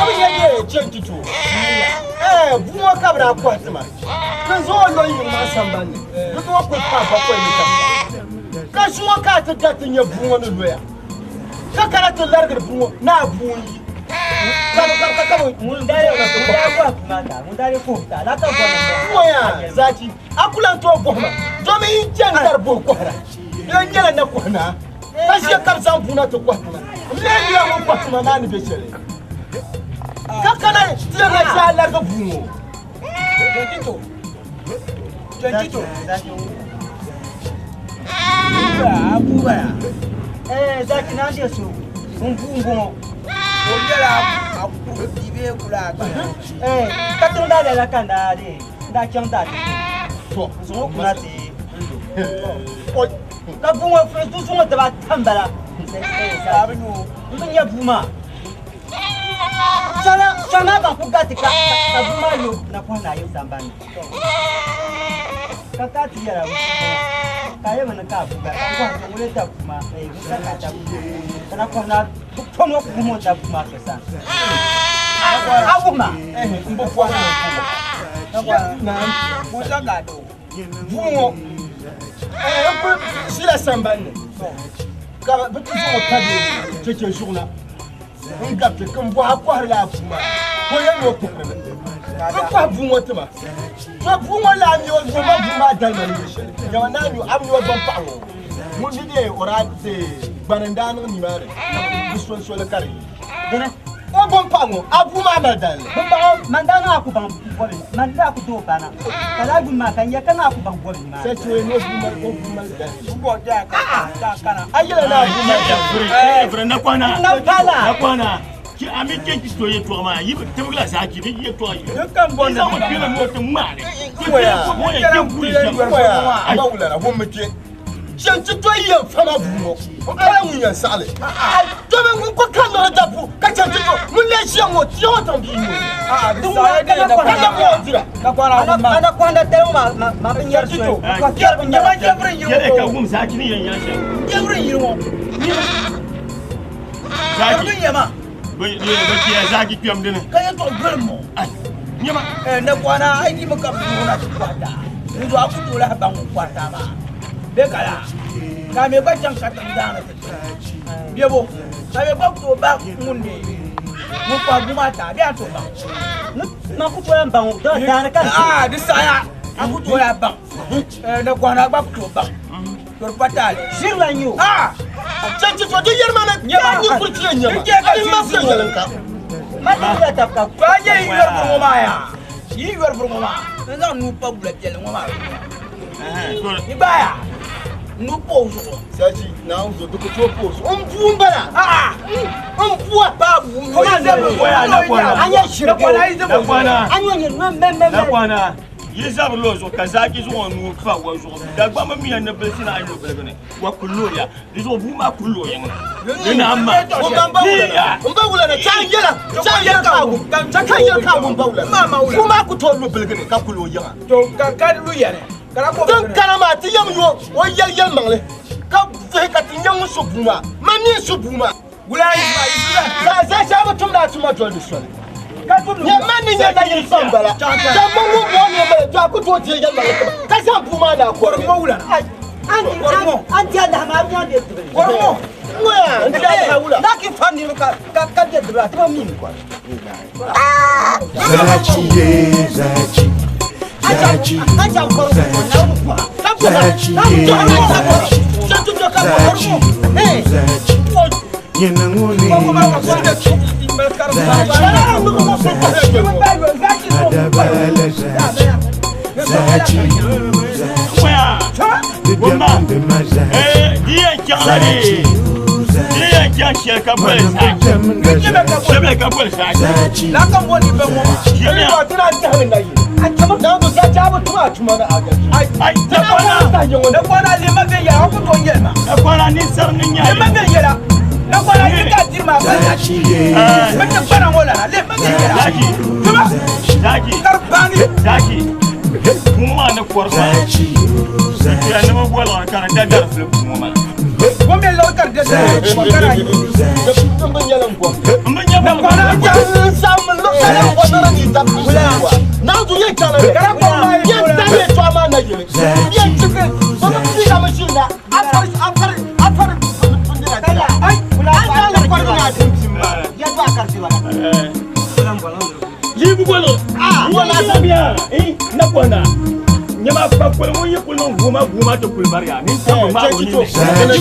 bi nyɛ deei chɛ ti to. Bua ŋɔ ka bɛ daa kɔhi ti ma. Ka n zaŋ o lo yiŋ maa sambani ni. Di zuɣu kuli paai bakɔi ni ka ka zuŋɔ ka a ti da ti nya bua ŋɔ ni loya. Ka kana ti larigiri bua ŋɔ ni a bua n-yi. Ŋun daa kɔhi bua maa taa, ŋun daa lee kɔhi taa, laa ka bɔri ni bɔhi. Bua yaa zaachi, a ku lan tooi bɔhi ma domi n chani dari buhi kɔhira. Bee n nyɛla nakɔhi naa ka ʒiya ka bɛ zaŋ bua na ti kɔhi ti ma. N lee nyɛla ŋun kɔhi ti ma maa ni be shɛli. Ka kana ti yɛn na ʒe a larigi bua ŋɔ. Jɛnjito. Jɛnjito. Eh, zaki na je so. N bua m-bɔŋɔ. O nyɛla a kurigi bia bee kula a gba. Eh, katiŋ daa lala ka n daa dee, n daa chaŋ daa ti to. N zaŋ o kuna ti n lo. Ka bua ŋɔ zuŋɔ dibaata m-bala. N bi nya bua maa. Shɛŋa maa ka ku gariti ka ka bua maa yo napɔŋ ni a yiŋ sambani ni. Ka ka ti yɛra ka a yɛmi ni ka a bua ka n bɔhi ŋun lee da bua maa ŋun sa ka a da bua maa ka napɔŋ naa bi pom o wuhi o ni da bua maa so sani. A wuhi ma. N bi bɔhi ni Ŋun sa ka a da o. Bua ŋɔ n kuli ʒila sambani ni ka bɛ ti zaŋ o pa cheche zuɣu na. N gabiti ka n bɔhi a kɔhirila a bua maa ka o yɛli ni o kɔhirimi. Bɛ kɔhi bua ŋɔ ti ma. To bua ŋɔ laa mi o zuɣu ma bua maa dalima ni nyɛ shɛli. Nyama naa nyu a bi nya o dɔn paɣa ŋɔ ŋun mi dee o daa gbani n daa niŋ nimaani ka bɛ soli soli ka di yi. Dini? O bɔn paɣa ŋɔ a bua maa mali dalili. Bɛ paɣa man daa niŋ a ku baŋ bɔbi man daa ku tooi paana ka laa yuli maa ka n yɛ ka niŋ a ku baŋ bɔbi nimaani. Sɛ ti o ni o bua mali o bua mali dalili. Bɔ daa ka daa kana. A yɛla ni a bua mali dalili. Fere na kwana. Na pala. Na kwana. Ki a mi ke ki to yɛltɔɣa maa yi bi tibigila zaa ki di yɛltɔɣa yi. Di kam bɔ Yi zaŋ o kpɛna ni o ti ŋmaali. Waya. Mo yɛn kpɛ guli shɛm. Waya. Ba wulana ŋun mi kpɛ. Chɛn ti to yɛn fama bua ŋɔ n pala ŋun yɛn saɣali domi ŋun ku ka nɔri dapu ka chɛn ti to ŋun lee ʒiya ŋɔ tia ŋɔ tiŋ bia ŋɔ ka na ŋɔ dira Ana kɔhanda dali ŋɔ maa ma bi nyɛri soli. Yɛlɛ ka wum zaa ki ni yɛn yɛn shɛm. Jɛbiri n yiri ŋɔ. Zaki. Jɛbiri n yɛ maa. Bɛ kiya zaki kpɛm dini. Ka yɛltɔɣa golim ŋɔ. Nyama. Ne kwana ai ni maka bi na ti kwata. Ni do aku to la bangu kwata ma. Be kala. Ka me ba chan ka tan dana ti. Biebo. Ka me ba to ba munde. Mu kwa guma ta be to ba. Ma ku to la bangu do dana ka. Ah, di saya. Aku to la bang. Ne kwana ba ku to bang. To patale. Zir la nyu. Ah! Chanchi to di yerma na ya ni kurti nyama. Ni ma fi nyalanka. Ma ti ya ta ka. Ba ye yi yor bu ma ya. Yi yor bu ma. Nza nu pa bula biɛli ŋɔ maa. Ni baya. Nu pa o zuɣu. Saji na n zo duku to po zo. N bu n bala. Ah! N bua ba bu. Kuma zai bu Waya na kwana. An ye shirke. Na kwana yi Na kwana. An ye me me me. Na kwana. Yi zabiri lo zuɣu ka zaaki zuɣu o nuu pa wa zuɣu Dagbamba mi ya ni bilisi na ayo biligi ni wa kulli o ya di zuɣu bua maa kulli o yiŋ na di na ma N ba wula na. N ba wula na. Chan yɛla. Chan yɛla ka gun. Chan yɛla ka gun ba wula na. Bua maa ku tooi lu biligi ni ka kulli o yiŋa. To ka ka lu yɛli. Ka ko. Din kana maa ti yɛm yo o yɛli yɛli maŋli ka vihi ka ti nyɛ ŋun su bua maa. Ma mi n su bua maa. Wula yi ma yi su la. Za za bi tumdi a tuma doli di soli. Ka tumdi Nyɛ man ni nyɛ nayili fan bala. Ka ma ŋun bɔ ni mali to a ku tooi deei yɛli maŋli tuma ka zaŋ bua maa na kɔrigi. Kɔrigi wula. An an ti Allah ma an de dibili. Kɔrigi. Ŋɔya n ti Allah wula. Na ki fa ni ka ka ka de dibili a ti ba mi ko. Zachi ye zachi, zachi zachi, zachi ye zachi, zachi zachi. Nyina nguni zachi, zachi zachi, adabala zachi, zachi zachi. Bidembe ma zachi, Di yɛn chaŋ la de. Di yɛn chaŋ shɛli ka boli saaki. Shɛli ka boli saaki. La ka mo ni bɛ ŋɔ ma. Shɛli Ba tana tahili na yi. Na zo zachi a bi tuma a tuma na agaji. Ai ai Na kwana. Na kwana le ma bɛ yɛla a ku to yɛlima. Na kwana ni sari ni nya. Le ma bɛ yɛla. Na kwana yi ka diri ma ba. zachi ye N tɛ bana ŋɔ la le ma bɛ yɛla. Zaki. Tuma. Zaki. Kari baani. Zaki. Bua maa ni kɔri maa. zachi zachi. Ya ni bi boli ka di da dari fili bua maa. Ko mi lɔri ka dɛsɛ. Ko kana yi. N bi nyɛla n bɔ. N bi nyɛ Na kwana ja. N sa mi lu ka n bɔ nara ni da wula. Na zo yɛ kana de. Kara kɔrɔ maa ye Yɛ ta yɛ tɔ maa na yele. Yɛ ti fi. Ba bi fi ka mi si na. A fari a fari a fari. Ai An ta yɛ kɔrɔ na den bi ma. ya ba ka ti wala. Yi bi boli. Ah, Wala sabiya. Eh, na kwana. Nyama pa kuli ŋun yi kuli niŋ guuma guuma ti kuli bariya ni tam ma o nini. Yi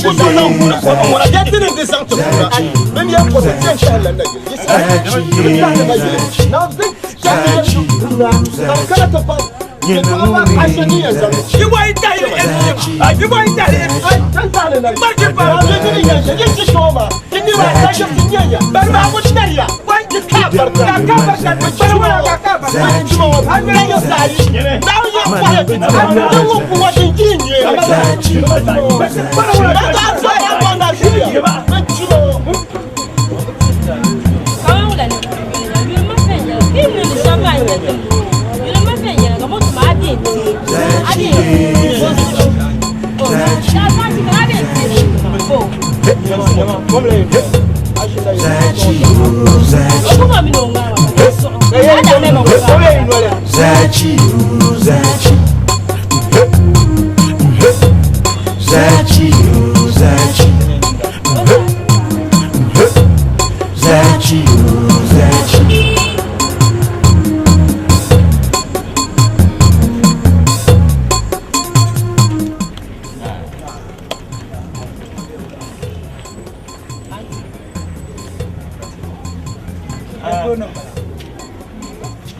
ku tooi niŋ guuna kɔba ŋɔna. Yɛ ti ni di zaŋ ti puna. Bɛ mi yɛ kɔsɛ tiɛ tahili na yele. Yi sa. Zachi ye Tahili na yele. zachi, Na bi tiɛ zachi na. Ka kana ti pa. Nyina nguni Aṣọ ni yɛ zaŋ. I bɔ i tahili e. I bɔ i tahili e. Tan tahili na yele. Bariki ba. Yɛ ti ni yɛ yɛ yɛ ti sɔn ma. Ti ni ma ta yɛ ti nyɛ yɛ. Bari ma ko tɛriya. Yi ka barika. Ka ka barika. Bari wala ka ka barika. zachi Kaman wula ni yuli ma fɛn yɛlɛ i ni ni shɛba n nyɛ ti yuli ma fɛn yɛlɛ ka moto ma a bɛ ti a bɛ o daa zaŋ ti ka a bɛ ti o zachi zachi o kuma mi n'o ŋa wa sɔrɔ a da mɛ ma ko zachi zachi zachi zachi zachi zachi.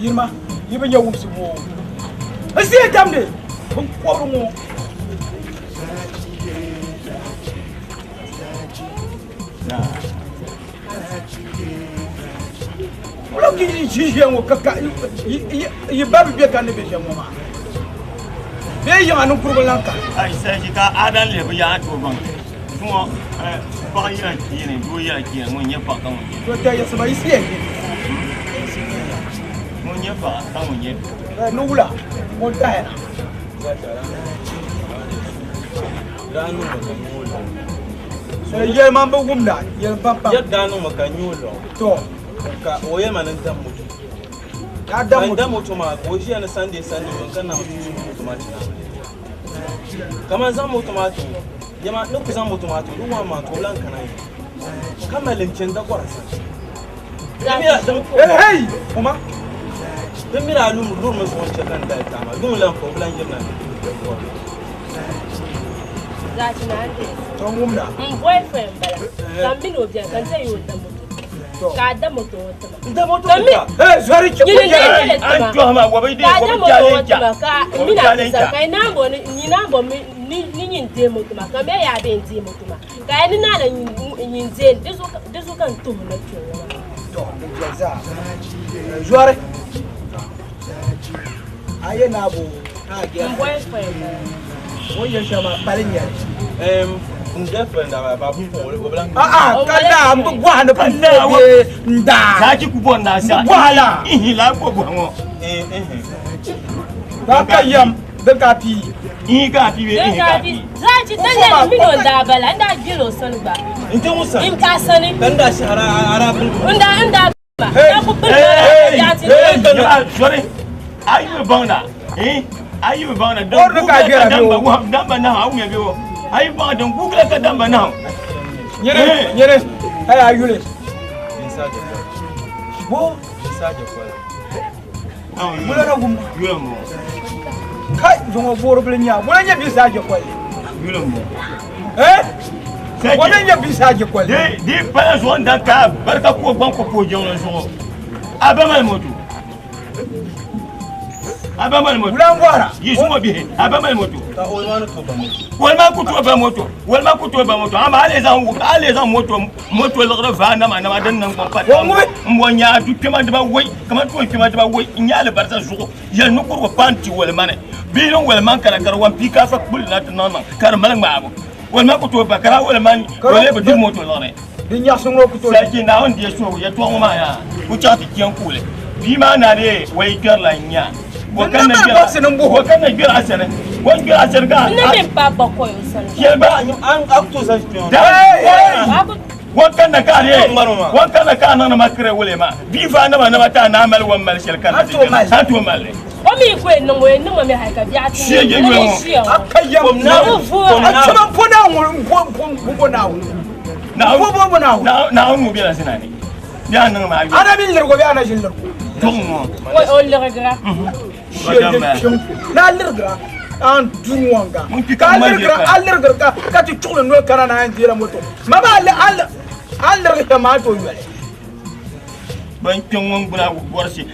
Yirma, yi bi nyɛ wumsi ŋɔ. N sie damdi bin kɔbiri ŋɔ. Wula ki yi ʒi ʒiya ŋɔ ka ka yi ba bi bɛ ka ni bɛ shɛm ŋɔ maa. Bee yiŋa ninkurigu lan ka. Ai saji ka adan le bi yaa to baŋ. Zuŋɔ paɣa yɛla kiini doo yɛla kiini ŋun nyɛ paɣa ka ŋun nyɛ To tɛ yɛsima yi sie yi. ŋun nyɛ paɣa ka ŋun nyɛ doo. Ni wula ŋun tahi na. Daa niŋ ma ka nyoo lɔŋ. Yɛlima n bi wumda yɛli pam pam. Yɛ daa niŋ ma ka nyoo lɔŋ. To Ka o yɛli ma ni n dam moto. Ka da moto. Da moto maa ka o ʒiya ni Sunday Sunday ŋun ka na moto maa chana. Kaman zaŋ moto maa ti o. Yɛma ni ku zaŋ moto maa ti o di waan maa ti o lan kana yi. Ka mali n chani dakɔra sani. Hey hey! Kuma. Din mini a lum lurimi zuɣu n-chɛ ka n dali taama. Yuŋ lan pa o bi lan yirina ni. Zachi na ande. To ŋumda. N boyfriend bala. Ka n mini o biɛni ka n tɛyi o da moto. Ka a da moto ŋɔ tima. N da moto Ka mi Hey, zɔri chɛ Nyini n dee An tima. tɔhi ma, wa bi dee, Ka a wa da bi moto challenge ŋɔ tima ka Wa n bi mini a challenge ti sa ka yi naan bo ni nyi naan bo mi ni ni nyin dee moto maa ka mi yaa bee n dee moto maa ka ya ni naa la nyin dee di zuɣu ka n tuhi na kpe ŋɔ maa. To, di viɛli zaa. Zɔri. A yɛ naa bo a N boyfriend bala. O yɛn shɛli maa pali nyɛli. N girlfriend daa ba bu o bi lan. Ah ah, ka daa n bi bɔhi ni pun bee n daa. Zaachi ku bɔri naa sa. N bɔhi la. Ihi la ko bɔhi ŋɔ. Ba ka yɛm din ka pii. Ihi ka pii bee ihi ka pii. Zaachi ti nyɛli mini o daa bala n daa gbeli o sani gba. N ti ŋun sani. N ka sani. Ka n daa shɛhira a daa bili. N daa n daa ba. Hey! Daa ku bili Hey! daa ti Hey! Sorry. A yi bi baŋ na. Eh? A yi bi baŋ na. Bɔri ni ka a gbɛra bɛ o. Damba nahu a wumiya bɛ o. A yi baŋ din gugula ka damba nahu. Nyini nyini ka yaa yuli. Bo. Wula na wum. Yuli m-bɔŋɔ. Kai zuŋɔ boori bili nya. Wula nyɛ bisa je kɔli. Yuli m-bɔŋɔ. Eh? Wula nyɛ bisa je kɔli. Di di pala zuɣu n da ka barika ko gbaŋ ko ko jiŋli zuɣu. A ba mali moto. A ba mali moto. Wula n bɔra. Yi zuŋɔ bihi a ba mali moto. Ka o maa ni tooi ba moto. Wali maa ku tooi ba moto. Wali maa ku tooi ba moto. Amaa a lee zaŋ a lee zaŋ moto moto liɣiri vaa nama nama din niŋ gbaŋ pa n bɔ nyaa du kpɛma diba woi kamani toon kpɛma diba woi n nyaa alibarisa zuɣu yɛli nukurigu paan ti wali mani bee niŋ wali man kana ka di wan pii ka fa kpuli na ti niŋ niŋ ka di mali ŋmaabu wali man ku tooi ba ka daa wali man o lee bi diri moto liɣiri Di nyaɣisi ŋɔ ku tooi. Sarki Naawuni deei suhigu yɛtɔɣa ŋɔ maa yaa ku chaŋ ti kpe n-kuuli bia maa na dee o yi kpɛrila n-nya o kanna gbɛri a sani o ni gbɛri a sani ka N ni mi pa bakɔi o sani. Yɛli ba o kanna ka a dee o kanna ka a niŋdi ma kiri wuli maa bia fa nama nama ti a naa mali o ni mali shɛli kanna ti kpɛri a tooi mali li. O mi ku yɛn niŋ o yɛn niŋ ma mi hali ka biɛɣu ti Shia je yuli ŋɔ. Shia ŋɔ. A ka yɛm. Ni vuura. A chama po Naawuni po Naawuni. Naawuni ŋɔ bela zina ni. Bɛ a niŋ maa yuli. Ana mi lirigo bee ana ʒi lirigo? Duɣu ŋɔ. O lirigira. Shia je kpiɔŋ. Ni a lirigira an du ŋɔŋga. Ka a lirigira a lirigira ka ka ti chuɣili noli kana na an deela moto. Ma maa a lirigi shɛm maa a tooi yoli. Ban kpiɔŋ ŋɔ gbuna bɔrisi.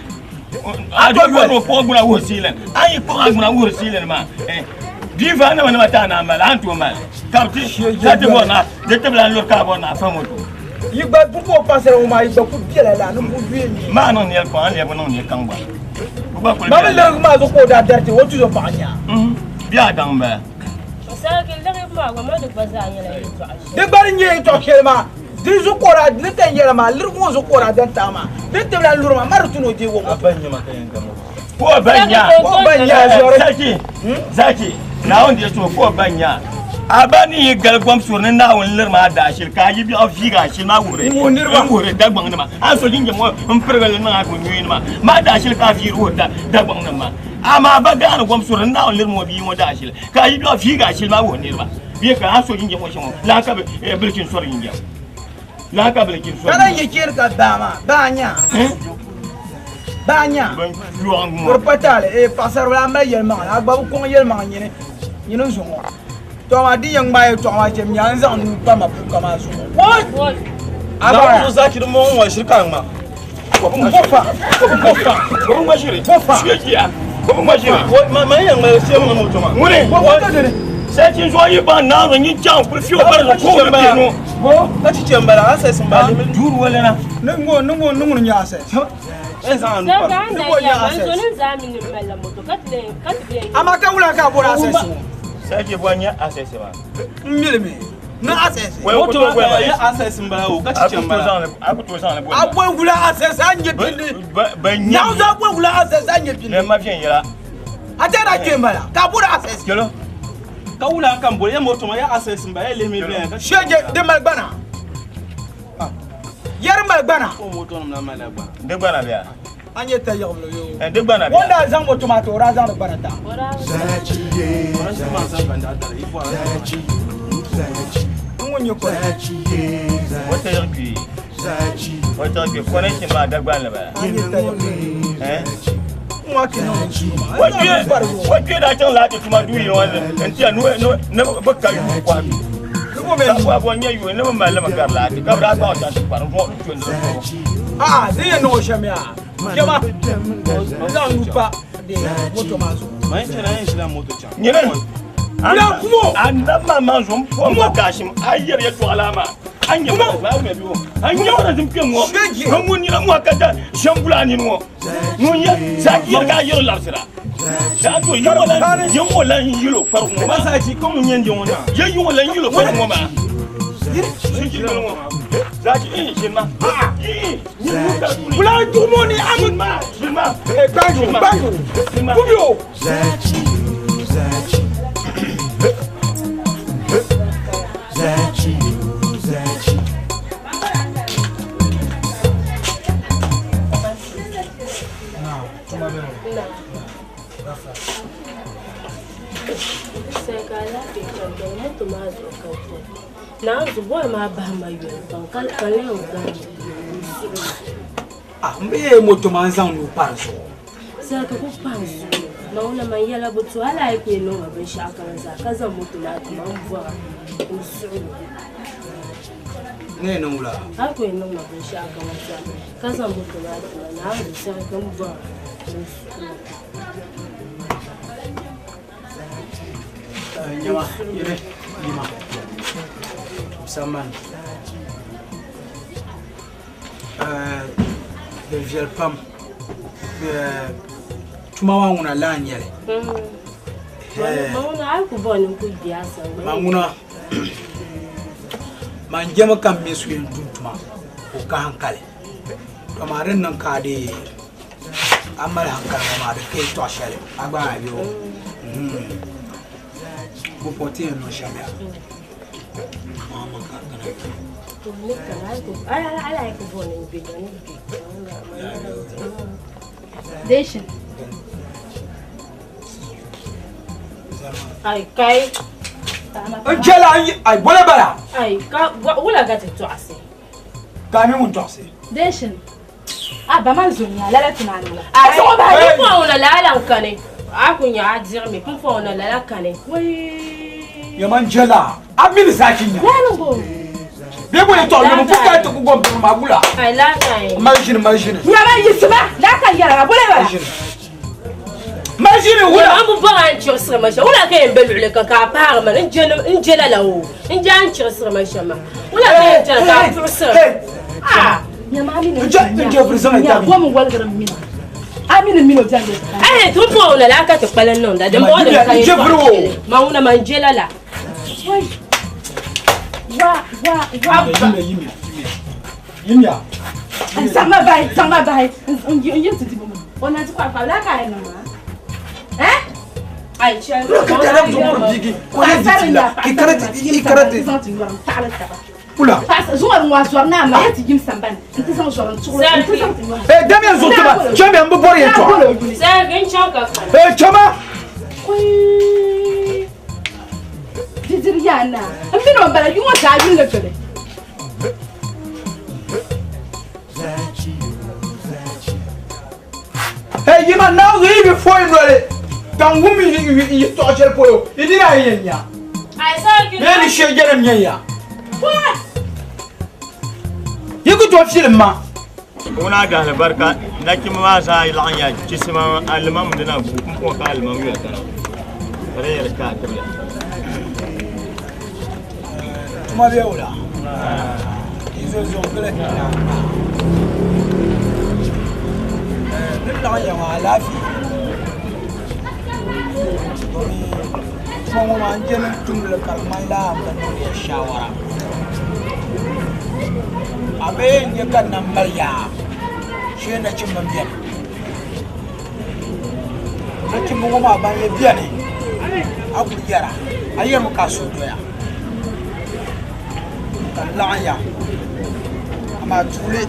A to yoli o kpuɣi gbuna wuhi siilin. A yi kpuɣi a gbuna wuhi siilin maa. Bia fa nama nama ti a naan mali a ni tooi mali. Ka bi ti ka ti bɔri na di ti bi lan luri ka a bɔri na a fa moto. Yi gba ku ka o paɣasara ŋɔ maa yi gba ku bela la ni ku yuui mi. Maa niŋ nɛli kɔŋ a lɛbi niŋ nɛli kaŋ gba. Bi gba kuli Ma mi bela. lirigi maa zuɣu ka o daa dariti o tuzo paɣa nyaa. Bia a daŋ m-bala. Sarki lirigibu maa gba ma di gba zaa nyɛla yɛltɔɣa shɛli. Di gba di nyɛ yɛltɔɣa shɛli maa di zuɣu ka o daa ni ka n yɛla maa lirigi ŋɔ zuɣu ka o daa dan taai maa di ti bi lan luri maa ma di tu ni o deegi o moto. Ko ba nya. Ko ba nya zɔri. Zaki zaki Naawuni deei suhu ko ba nya. A ba ni yi gali gom suri ni Naawuni liri maa daashili ka a yi biɛɣu viigi a shili maa wuhiri n wuhiri Dagbaŋ nima a ni so jinjam ŋɔ n pirigi li niŋ a ka o nyuui nima maa daashili ka a viiri wuhiri Dagbaŋ nima maa amaa a ba gaani gom suri ni Naawuni liri ŋɔ bia ŋɔ daashili ka a yi biɛɣu viigi a shili maa wuhi niriba bee ka a ni so jinjam ŋɔ shɛm ŋɔ laa ka bilichin sori jinjam laa ka bilichin sori Ka lan yi cheri ka baa maa baa nya baa nya Kuri pa taali ee paɣasaribila a mali yɛlimaŋli a gba bi kɔŋ yɛlimaŋli nyini nyini zuŋɔ tɔ amaa di yɛn ŋmaai yɛltɔɣa maa shɛm nya n zaŋ nuu pa ma puka maa zuɣu A ba ya zaki din bɔŋɔ ŋɔ ʒiri ka a ŋma. Bofa bofa bofa ʒiri bofa bofa ʒiri Ma yɛn ŋmali shɛm ni moto maa. Ŋuni bofa to dini sarki zuɣu yi baŋ naawuni nyin chaŋ kuli fiɛ o bari zuɣu ko o ni nu bo Ka chi chɛ m-bala asɛs m-bala. Duuri wala na. ni ŋɔ ni ŋɔ ni ŋuni nyɛ asɛs N zaŋ a nuu pa. Sarki a ni Ni daa bo yɛli nyɛ ma n zo asɛs ni n zaa mi ni m malila moto ka ti lee ka ti lee amaa ka wula ka a bɔri asɛs ŋɔ Sarki bɔ nyɛ asɛs maa. n milimi ni asɛs Moto maa ya asɛs m-bala o ka chi chɛ m-bala. A ku tooi zaŋ li boli a boli wula asɛs a nyɛ pindi Ban nyɛ naawuni a boli wula asɛs a nyɛ pindi Lɛ ma viɛnyɛla. a tɛra kpee m bala ka a boli asɛs Kelo. Ka wula ka n boli ya moto maa ya asɛs m-bala ya lihimi viɛnya ka chi shɛje di mali gbana yɛri mali gbana O moto nim la malila gbana. Di gbana bɛ ya. A nyɛ tayiɣibili yoo. Di gbana Wanda daa zaŋ moto maa ti o daa zaŋdi gbana ta. N ŋun nyɛ kɔre. O tayiɣi kpee. O tayiɣi kpee connection maa Dagban la bala. A nyɛ tayiɣibili. Eh? N ŋɔ ti niŋ n O kpee o kpee daa chaŋ laati tuma duu yili ŋɔ n tiya ni ni bi ka yuu kɔhi duu. Ka bɔ nyɛ yuu ni bi mali limi gari laati ka bi daa gbaɣi chaŋ ti kpari n zuɣu n di zuɣu. Aa din yɛn niŋ o shɛm yaa. Jɛma n zaŋ nuu pa moto maa zuɣu. Man chana yin ʒila moto chaŋ. Nyini. Bila kumo. A na ma ma zuɣu n pɔm ma gaashim a yɛri yɛltɔɣa laa maa. A nyɛ ma a wumya bɛ o. A nyɛ ma na din kpɛ ŋɔ. Ŋɔ ŋun nina ŋɔ ka da shɛm bula a nini ŋɔ. Ŋun yɛ zaa yɛri ka a yɛri labisira. Daa to yi ŋɔ lan yi ŋɔ lan yilo kpari ŋɔ maa. Masaji ko mun yɛn ŋɔ na. Ye yi ŋɔ lan yilo kpari ŋɔ maa. Siji kpari ŋɔ. Zaaji ii ʒini ma. Ii Bula dugumo ni amu. ma ʒini ma. Gbanjo gbanjo. Kubio. Zachi, Zachi. Zachi, Zachi. Sai ka alaafee chani dɔŋ moto maa zuɣu ka n chani naanzu bɔri maa bahi ma yoli pam ka ka n lahi gari n suhu Ah, n bi yɛ moto maa n zaŋ nuu pa di zuɣu. sai ka ku pa n zuɣu ma ŋuna man yɛla bi to hali a yi ku yɛn niŋ ma binshaɣu kam zaa ka zaŋ moto maa ti ma n bɔra n suhu Ne yɛn niŋ wula? hali ku yɛn niŋ ma binshaɣu kam zaa ka zaŋ moto maa ti ma naanzu sai ka n bɔra n suhu Nyama, yɛrɛ, yima. Musamman. Di viɛli pam. Tuma maa ŋuna laa n nyɛli. Ma ŋuna a yi ku bɔri ni n ku gbi a sani Ma ŋuna man jɛmi ka n mi so yɛn tum tuma ka o ka hankali. To maa din niŋ ka a dee a mali hankali ŋɔ maa di ka yɛltɔɣa shɛli a gba a bɛ o. Bo pɔ ti yɛn niŋ shɛm yaa. Maa ma ka kana. Ni kana hali a yi ku bɔri ni n gbi ni gbi. Deshin. Ai kai. N chɛla ai bɔla bala. Ai ka wula ka ti tɔɣisi. Ka a mi ŋun tɔɣisi. Deshin. A ba man zonya lala tunani la. A zuɣu bahi. Pun pɔŋ na lala n kani. A ku nya a dirimi pun pɔŋ na lala kani. Yɛma n chɛla a mi ni saaki nya. Lala bo. Bɛ bo yɛltɔɣa yɛli n ka ti ku gom bini maa wula. Ai la kai. Mali ʒini mali ʒini. Nyama yisima la ka yɛra ma bole bala. Mali ʒini wula. Yɛma n bi bɔra n chiɣisiri ma shɛm. Wula ka yɛn be luɣuli kam ka a paari ma n je lala o. N je a n chiɣisiri ma shɛm maa. Wula ka yɛn chana ka a puɣisiri. Ah nyama amina. N je furi zaŋ Nya gom walgiri mina. Amina mino jande. Ai tun pɔŋ na la ka ti kpali niŋda din bɔŋɔ din ka N je furi o. Ma ŋuna man je lala. Wai. Wa wa wa. Yimya yimya yimya. Zaŋma bahi zaŋma bahi n yin ti dibu o na ti kɔri kɔri la ka yɛn niŋ maa. Eh? Ai chɛli. Ka tɛrɛ zuŋuri bigi ko ne di ti la ki karati i karati. Zaŋ ti yɔrim taɣali taba. Wula. Zuŋuri ŋɔ zɔri naa ma ti yim sambani n ti zaŋ zɔri n tuɣuli n ti zaŋ ti yɔrim. Ee damiya zuɣu tiba chɛmiya n bi bɔri yɛltɔɣa. Sai n chaŋ ka kani. Ee chɛma. Didiri yaa naa n mini o bala yuŋɔ zaa yulli doli. Hey yima naa zuɣu yi bi foyi noli ka n wum yɛltɔɣa shɛli polo yi dina yi yɛn nya. Ai sai Bee ni shee jɛrim nyɛ ya. Yi ku tooi filim ma. Ŋuna gahali barika nachimba maa zaa laɣim ya chisima alimam dina bu n pɔŋ ka alimam yoli kana ka di yɛli ka a tibili. Tuma bɛ wula. Yi zo zo gili. Ni laɣim ya maa alaafee. Domin tuma ŋɔ maa n je ni tumdili ka di ŋmanila n bi niŋdi ya shaawara. A bi yɛn nyɛ ka nam mali yaa shee nachimba m-beni. Nachimba ŋɔ maa ban yi beni a kuli yɛra a yɛrimi ka a suhu doya ka n laɣim ya amaa tuuli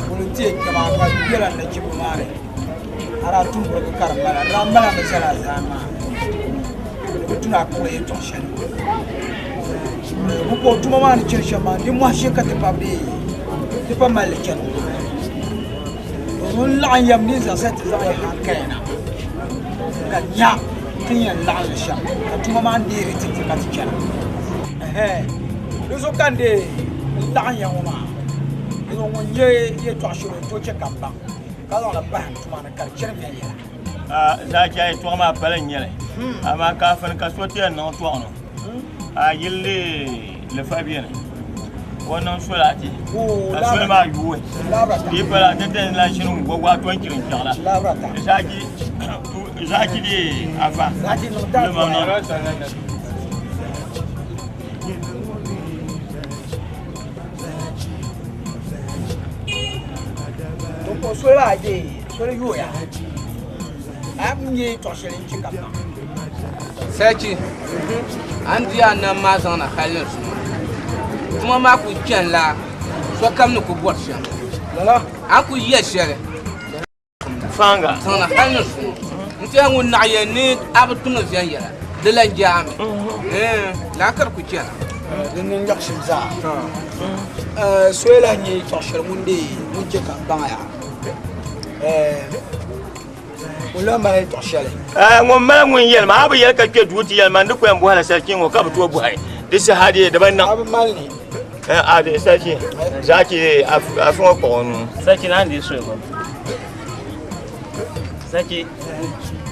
Volunteer kpɛma ka bela nachimba maa ni a daa tum birigi ka di mala di daa mala mi zala zaa maa di bi tuna a kpuɣi yɛltɔɣa shɛli bɛ ko tuma maa ni chani shɛm maa nimmohi shee ka ti pa bee ti pa mali li chani ŋɔ n laɣim yɛm ni zaɣisa ti zaŋ yi hankaya na ka nya ti ni yɛn laɣim li shɛm ka tuma maa neeri ti ti ka ti chana di zuɣu ka n dee n laɣim ya ŋɔ maa di zuɣu ŋun nyɛ yɛltɔɣa shɛli o tooi chɛ ka n baŋ ka zaŋli pahi n tuma ni ka di chani viɛnyɛla. Zaachi a yɛltɔɣa maa pali n nyɛli amaa kaafin ka so ti yɛn niŋ tɔɣino a yili lifa beni o niŋ solaati ka soli maa yooi di pala ti ti lahi ʒini n gɔgɔ a ton chiri n kpɛɣila zaachi di afa To soli maa dee soli yooya a bi nyɛ tɔɣ shɛli n chɛ ka baŋ. Sachi, a ni di a nam maa zaŋ na hali ni zuŋɔ, tuma maa kul chanila sokam ni kul bɔri shɛm. A ni kul yɛli shɛli zaŋ na hali ni zuŋɔ n-ti a ŋun naɣ yɛli ni a bi tumdi viɛnyɛla, di lan jaami. Lala ka di kul chana. Di niŋ nyaɣisim zaa. Soya lahi nyɛ tɔɣ shɛli ŋun deei ŋun chɛ ka m baŋ ya. Ŋun lahi mali yɛltɔɣa shɛli. Ŋun mali ŋun yɛli ma a bi yɛli ka kpɛ duu ti yɛli ma n di kɔyɛn bɔhila sariki ŋɔ ka bi tooi bɔhi di saha dee di bi niŋ. A bi mali ni. A di sariki zaki afi ŋɔ kpuɣi o nuu. Sariki naan di suhigu. Sariki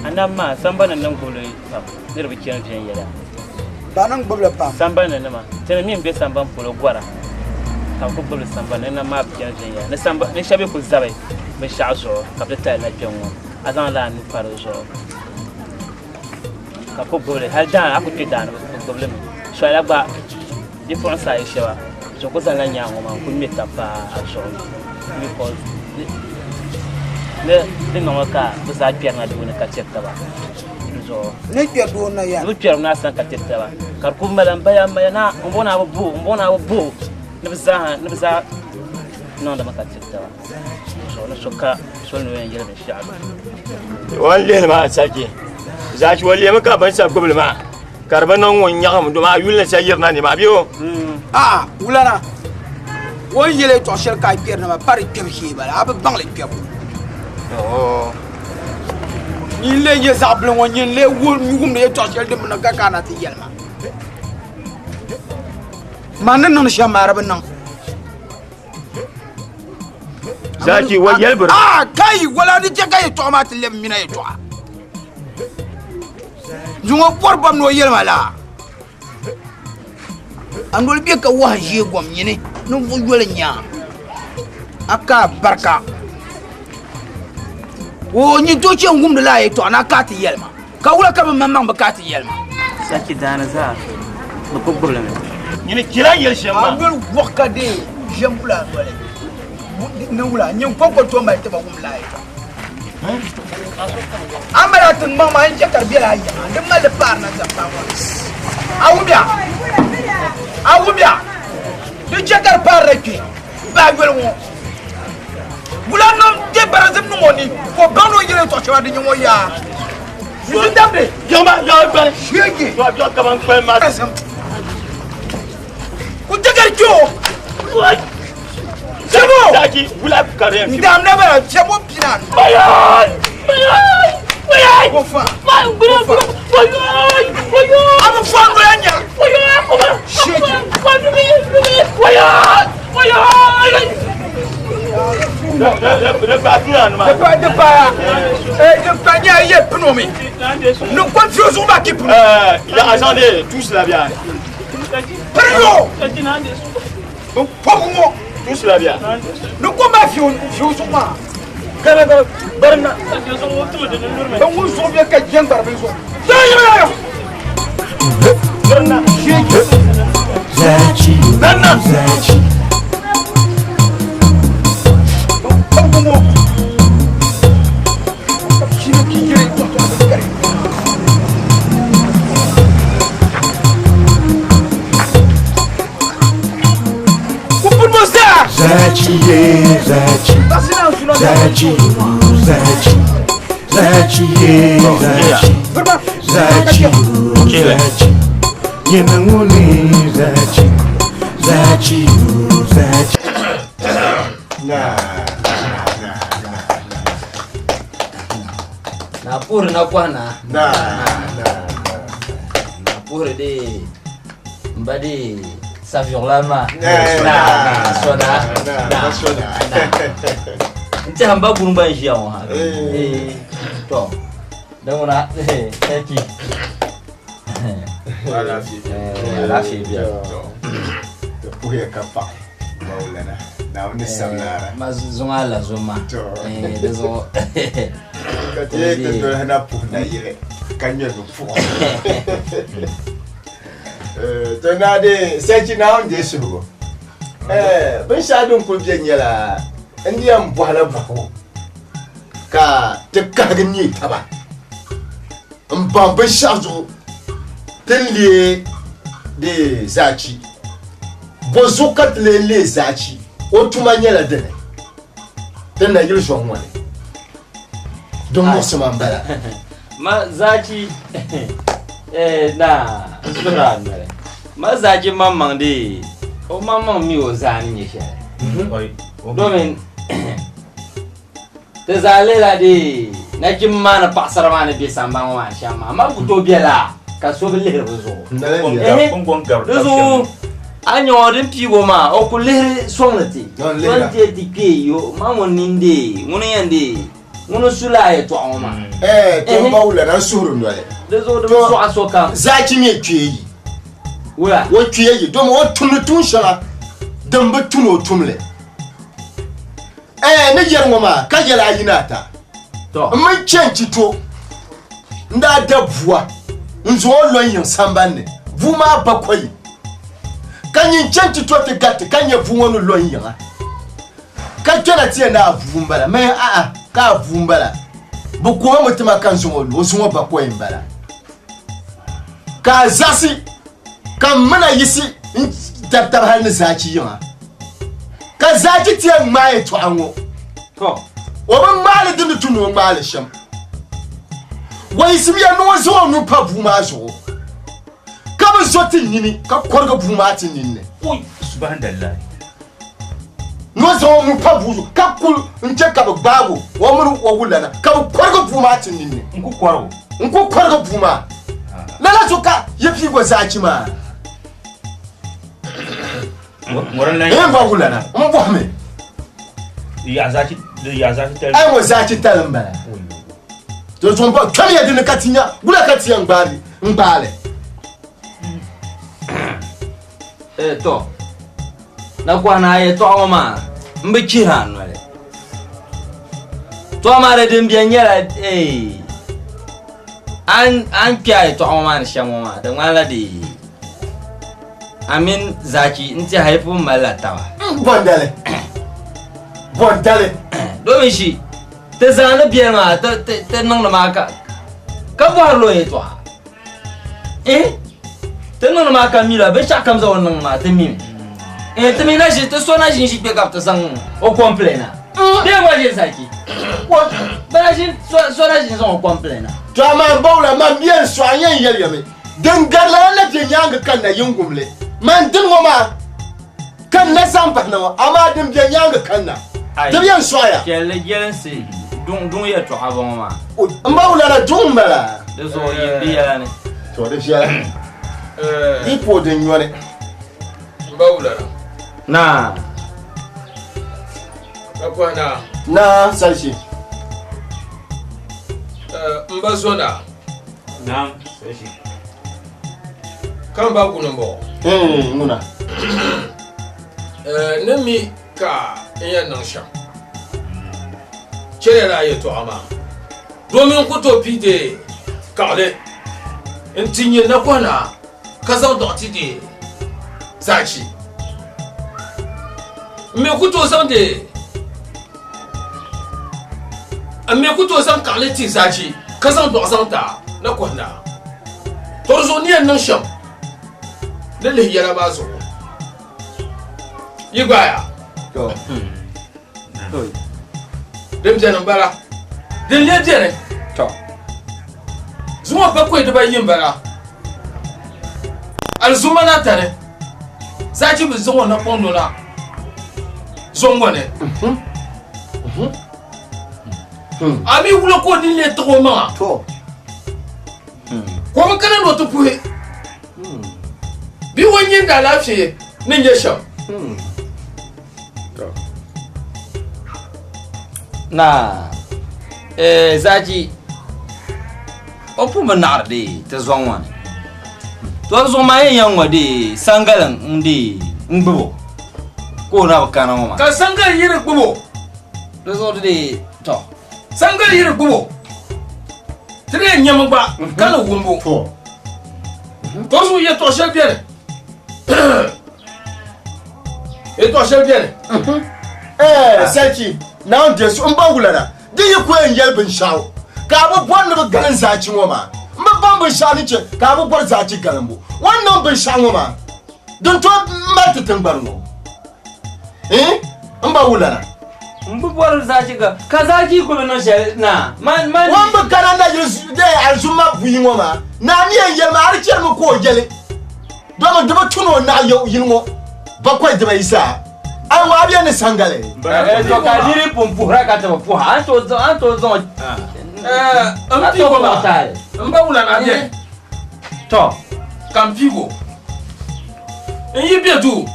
a nam maa sambani niŋ gbubili pam ni di bi chani viɛnyɛla. Ba niŋ gbubili pam. Sambani nima tini mi n-be sambani polo gɔra ka bɛ ku gbubili sambani ni nam maa bi chani viɛnyɛla ni samba ni shɛba yi ku zabi binshɛɣu zuɣu ka bɛ ti tali na kpe ŋ-ŋɔ a zaŋla a nuu pa di zuɣu ka bɛ ku gbubili hali daani a ku kpe daani bɛ gbubi li mi sɔla gba bipuɣinsi ayi shɛba so ku zaŋla nyaaŋa maa n-ku ŋme taba paai a zuɣu because ni di niŋmi ka bɛ zaa kpɛrina duu ni ka tiri taba di zuɣu. Ni kpɛri doo na ya. Ni bɛ kpɛrimi na sani ka tiri taba ka di ku mali m baya m baya naa m bɔŋɔ naa bi bo m bɔŋɔ naa bi bo ni bɛ zaa ni bɛ zaa niŋdimi ka tiri taba di zuɣu ni so ka soli ni o yɛn yɛli binshɛɣu. O ni lihili maa sariki zaachi o lihimi ka bin sa gbubili maa ka di bi niŋ ŋun nyaɣim domi a yuli ni sa yirina ni maa bɛ o. A'a wulana o ni yɛli yɛltɔɣa shɛli ka a kpɛri na maa pa di kpɛbu shee bala a bi baŋ li kpɛbu. Nyin lee nyɛ zaɣ bili ŋɔ nyin lee wumdi yɛltɔɣa shɛli din bi niŋ ka ka a na ti yɛli ma. Man ni niŋdi shɛm maa di bi niŋ. Zaki wa yɛli biri. Aa kai wala di chɛ ka yɛltɔɣa maa ti lɛbi mina yɛltɔɣa. Zuŋɔ bɔri bam ni o yɛli ma laa. A noli bɛ ka wahu ʒee gom nyini ninvuɣ yoli nyaa a ka barika. O nyin tooi chɛ n-wumdi lala yɛltɔɣa ni a ka ti yɛli ma. Ka wula ka bɛ maŋmaŋ bi ka ti yɛli ma? Sachi daani zaa bɛ ku gbubili mi. Nyini chɛla n yɛli shɛm maa. A noli wɔɣ ka deei ʒiɛm wula a noli ni wula nyin kɔŋko tooi mali ti ba wum lala yɛltɔɣa. A mali a tiŋgbɔŋ maa n-chɛ ka di bela a yiŋa, di mali li paari na zaŋ paai ŋɔ. A wumya? A wumya? Di chɛ ka di paarila kpe m-bahi yoli ŋɔ. Wula niŋ de barazim niŋ o ni ka o baŋ ni o yɛla yɛltɔɣa shɛŋa din nyɛ ŋɔ yaa. Yi damdi. Yiŋma yaɣi gbali. Sheegi. Biɛɣu kaman kpali maa. Barazim. Ku chɛ ka di kpe o. Chɛmo. Zaki wula ka di yɛn N daamda bala chɛmo pina. Bayan! Bayan! Bayan! Ko fa. Bayan! Ko fa. Bayan! Bayan! A bɛ fɔ a nɔya nya. Bayan! Kuma! Sheegi. Bayan! Bayan! Di paaya di pa nyɛ yɛ pino mi ni ko fiyo zuɣu maa ki pino. Ya azande tous la bien. Pino. N kɔbu ŋɔ. Tous la bien. Ni ko maa fiyo fiyo zuɣu maa. Gana gana barina. Ban ŋun zuɣu bɛ ka jɛn gbari bin zuɣu. Barina. Zachi, Barina. Zachi. Kɔbu ŋɔ. Shiri ki jiri tɔtɔ kari. Ku pun mo zaa. Zachi ye zachi Zachi zachi Zachi ye zachi Zachi zachi Nyina ŋuni zachi Zachi zachi Na Na puhiri na kɔhi na. Na na na puhiri de n ba de saviɣulan maa. Na na so na na so na. N tɛha n ba guni gba n ʒiya ŋɔ ha. To di ŋuna thank you. Alaafee biɛni. Ti puhiya ka paɣi Mawulana Naawuni ni sabila. Ma zuŋɔ a la zom maa. Di zuɣu. Ka ti yɛn ti doli na puhi nayili ka ŋmɛ bi puɣu. To naa de sachi Naawuni deei suhigu. Binshɛɣu din kuli bɛ nyɛla n di yɛn bɔhila bɔhigu ka ti kahigi neei taba n baŋ binshɛɣu zuɣu ti ni leei di zaachi. Bɔ zuɣu ka ti lee leei zaachi? O tuma nyɛla dini? Ti nayili zɔŋ ŋɔ ni din muɣisi ma m-bala. Ma zaachi eh, na n suhiri a noli. Ma zaachi maŋmaŋ dee o maŋmaŋ mi o zaa ni nyɛ shɛli. Domin ti zaa lihila dee nachimba maa ni paɣasara maa ni be sambani ŋɔ maa ni shɛm maa. Ma ku tooi bela ka so bi lihiri bɛ zuɣu. Di zuɣu a nya o din piigi o maa o ku lihiri sɔŋdi ti. So n-ti ti kpee yo ma ŋun nini dee ŋuni n-yɛn dee ŋuni n-su lala yɛtɔɣa ŋɔ maa. Ɛɛ to n ba wulana n suhuri noli. Di zuɣu di bi sɔɣi sokam. Zaachi mi kpee yi. Wula? O kpee yi domi o tumdi tuun shɛŋa din bi tu ni o tum li. Ɛɛ ni yɛri ŋɔ maa ka yɛli a yi ni ata. N mi chɛ n-chi to n daa da bua n zaŋ o lo n yiŋ samban ni bua maa bakɔi ka nyin chɛ n-ti to ti gariti ka nya bua ŋɔ ni lo n yiŋa ka kpɛna ti yɛn ni a bua m-bala mɛ a'a ka a bua m-bala bɛ kuhimi ti ma ka n zaŋ o lo o zuŋɔ bakɔi m-bala ka a zaɣisi ka m mina yiɣisi n tabi tabi hali ni zaachi yiŋa ka zaachi ti yɛn ŋmaai yɛtɔɣa ŋɔ o bi ŋmaai li din ni tu ni o ŋmaai li shɛm o yiɣisimiya ni o zaŋ o nuu pa bua maa zuɣu ka bi zo ti nini ka kɔrigi bua maa ti nini ni ni o zaŋ o nuu pa bua zuɣu ka kuli n chɛ ka bi gbaag o o mini o wulana ka bi kɔrigi bua maa ti nini ni n ku kɔrigi bua maa lala zuɣu ka yi piigi o zaachi maa n ba wulana n bɔhimi ai ŋɔ zaachi tali n bala to zuɣu ba kpɛmiya dini ka ti nya wula ka ti yɛn gbaali n gbaali Eh, to na kɔhi na a yɛtɔɣa ŋɔ maa n bi chihiri a noli to amaa di din beni nyɛla eh, a ni kpe a yɛtɔɣa ŋɔ maa ni shɛm ŋɔ maa di ŋmanila di a mini Zaachi n tiɛha yi pun malila taba. Bɔndali. Bɔndali. Domin shi ti zaa ni beni maa ti ti niŋdi maa ka ka bɔhiri la o yɛtɔɣa. Eh ti niŋdi maa ka mi la binshɛɣu kam zaa o ni niŋdi maa ti mimi. Eh ti mi na ʒi ti so na ʒi n-ʒi kpe ka bɛ ti zaŋ o complain na. Bee gba ʒi Zaachi. Bɛ na ʒi so na ʒi n-zaŋ o complain na. To amaa m bawula man bɛ yɛn sɔɣi n yɛn yɛli ya mi Din gari lala na be nyaaŋa ka na yin wum li. Man dini ŋɔ maa ka n na zaŋ bahi na ŋɔ, amaa din be nyaaŋa kanna, di bi yɛn sɔɣiya. Chɛlli jɛlinsi duŋ duŋ yɛtɔɣa bɔŋɔ maa. M ba wulana duŋ m-bala. Di zuɣu yin di yɛla ni. To di viɛla. Di pooi din nyɔni. M ba wulana. Naa. Ka kɔhi naa. Naa Salishi. M ba zo naa. Naam, Salishi. Ka m ba guni m-bɔŋɔ. Ŋuna. Ni mi ka n yɛn niŋ shɛm. Chɛliya lala yɛtɔɣa maa domin n ku tooi pii deei kaɣili nti nyɛ nakɔhinaa ka zaŋ dɔɣi ti deei zaachi. M mi ku tooi zaŋ deei N mi ku tooi zaŋ kaɣili ti zaachi ka zaŋ dɔɣu zaŋ ti a na kɔhi naa. Tɔ di zuɣu ni yɛn niŋ shɛm ni lihi yɛla maa zuɣu. Yi gbaaya? Din beni m-bala. Din lee beni. Zuŋɔ bakɔi dibayi m-bala. Alizumma ni atani Zaachi bi zaŋ o napɔŋ nɔna zɔŋ ŋɔ ni. A mi wula ka o nini lee tiɣi o maŋa? Ka o bi kana ni o ti puhi bee o nyini daalaafee ni nyɛ shɛm. Naa, eh, Zaachi, o pun bi naɣiri dee ti zɔŋ ŋɔ ni. To di zuɣu maa yɛn yɛn ŋɔ dee sangali n dee n gbubi o ka o na bi kana ŋɔ maa. Ka sangali yi di gbubi o. Di zuɣu di dee tɔ. Sangali yi di gbubi o ti di yɛn nyɛmi gba ka ni wumbu. To di zuɣu yɛtɔɣ shɛli beni. Yɛtɔɣ shɛli beni. Ɛɛ Sarki, Naawuni deei suhu m ba wulana, di yi ku yɛn yɛli binshɛɣu ka a bi bɔri ni bɛ galim zaachi ŋɔ maa. M bi baŋ binshɛɣu ni chɛ ka a bi bɔri zaachi galimbu. O ni niŋ binshɛɣu ŋɔ maa, din tooi mali ti tiŋgbani ŋɔ. Iin, m ba wulana. M bi bɔri zaachi ka, ka zaachi ku bi niŋ shɛli naa. Man, man. O ni bi kana nayili alizumma buyi ŋɔ maa, naa ni yɛn yɛli maa, a di chɛrimi ka o yɛli. Domin di bi tu ni o naɣi yili ŋɔ bakɔi dibayi zaa. A ŋɔ a be ni sangali. To ka niri pun puhira ka ti bi puha, a ni tooi zaŋ o N piig o maa, m ba wula na beni. To. Ka m piig o. N yi be duu,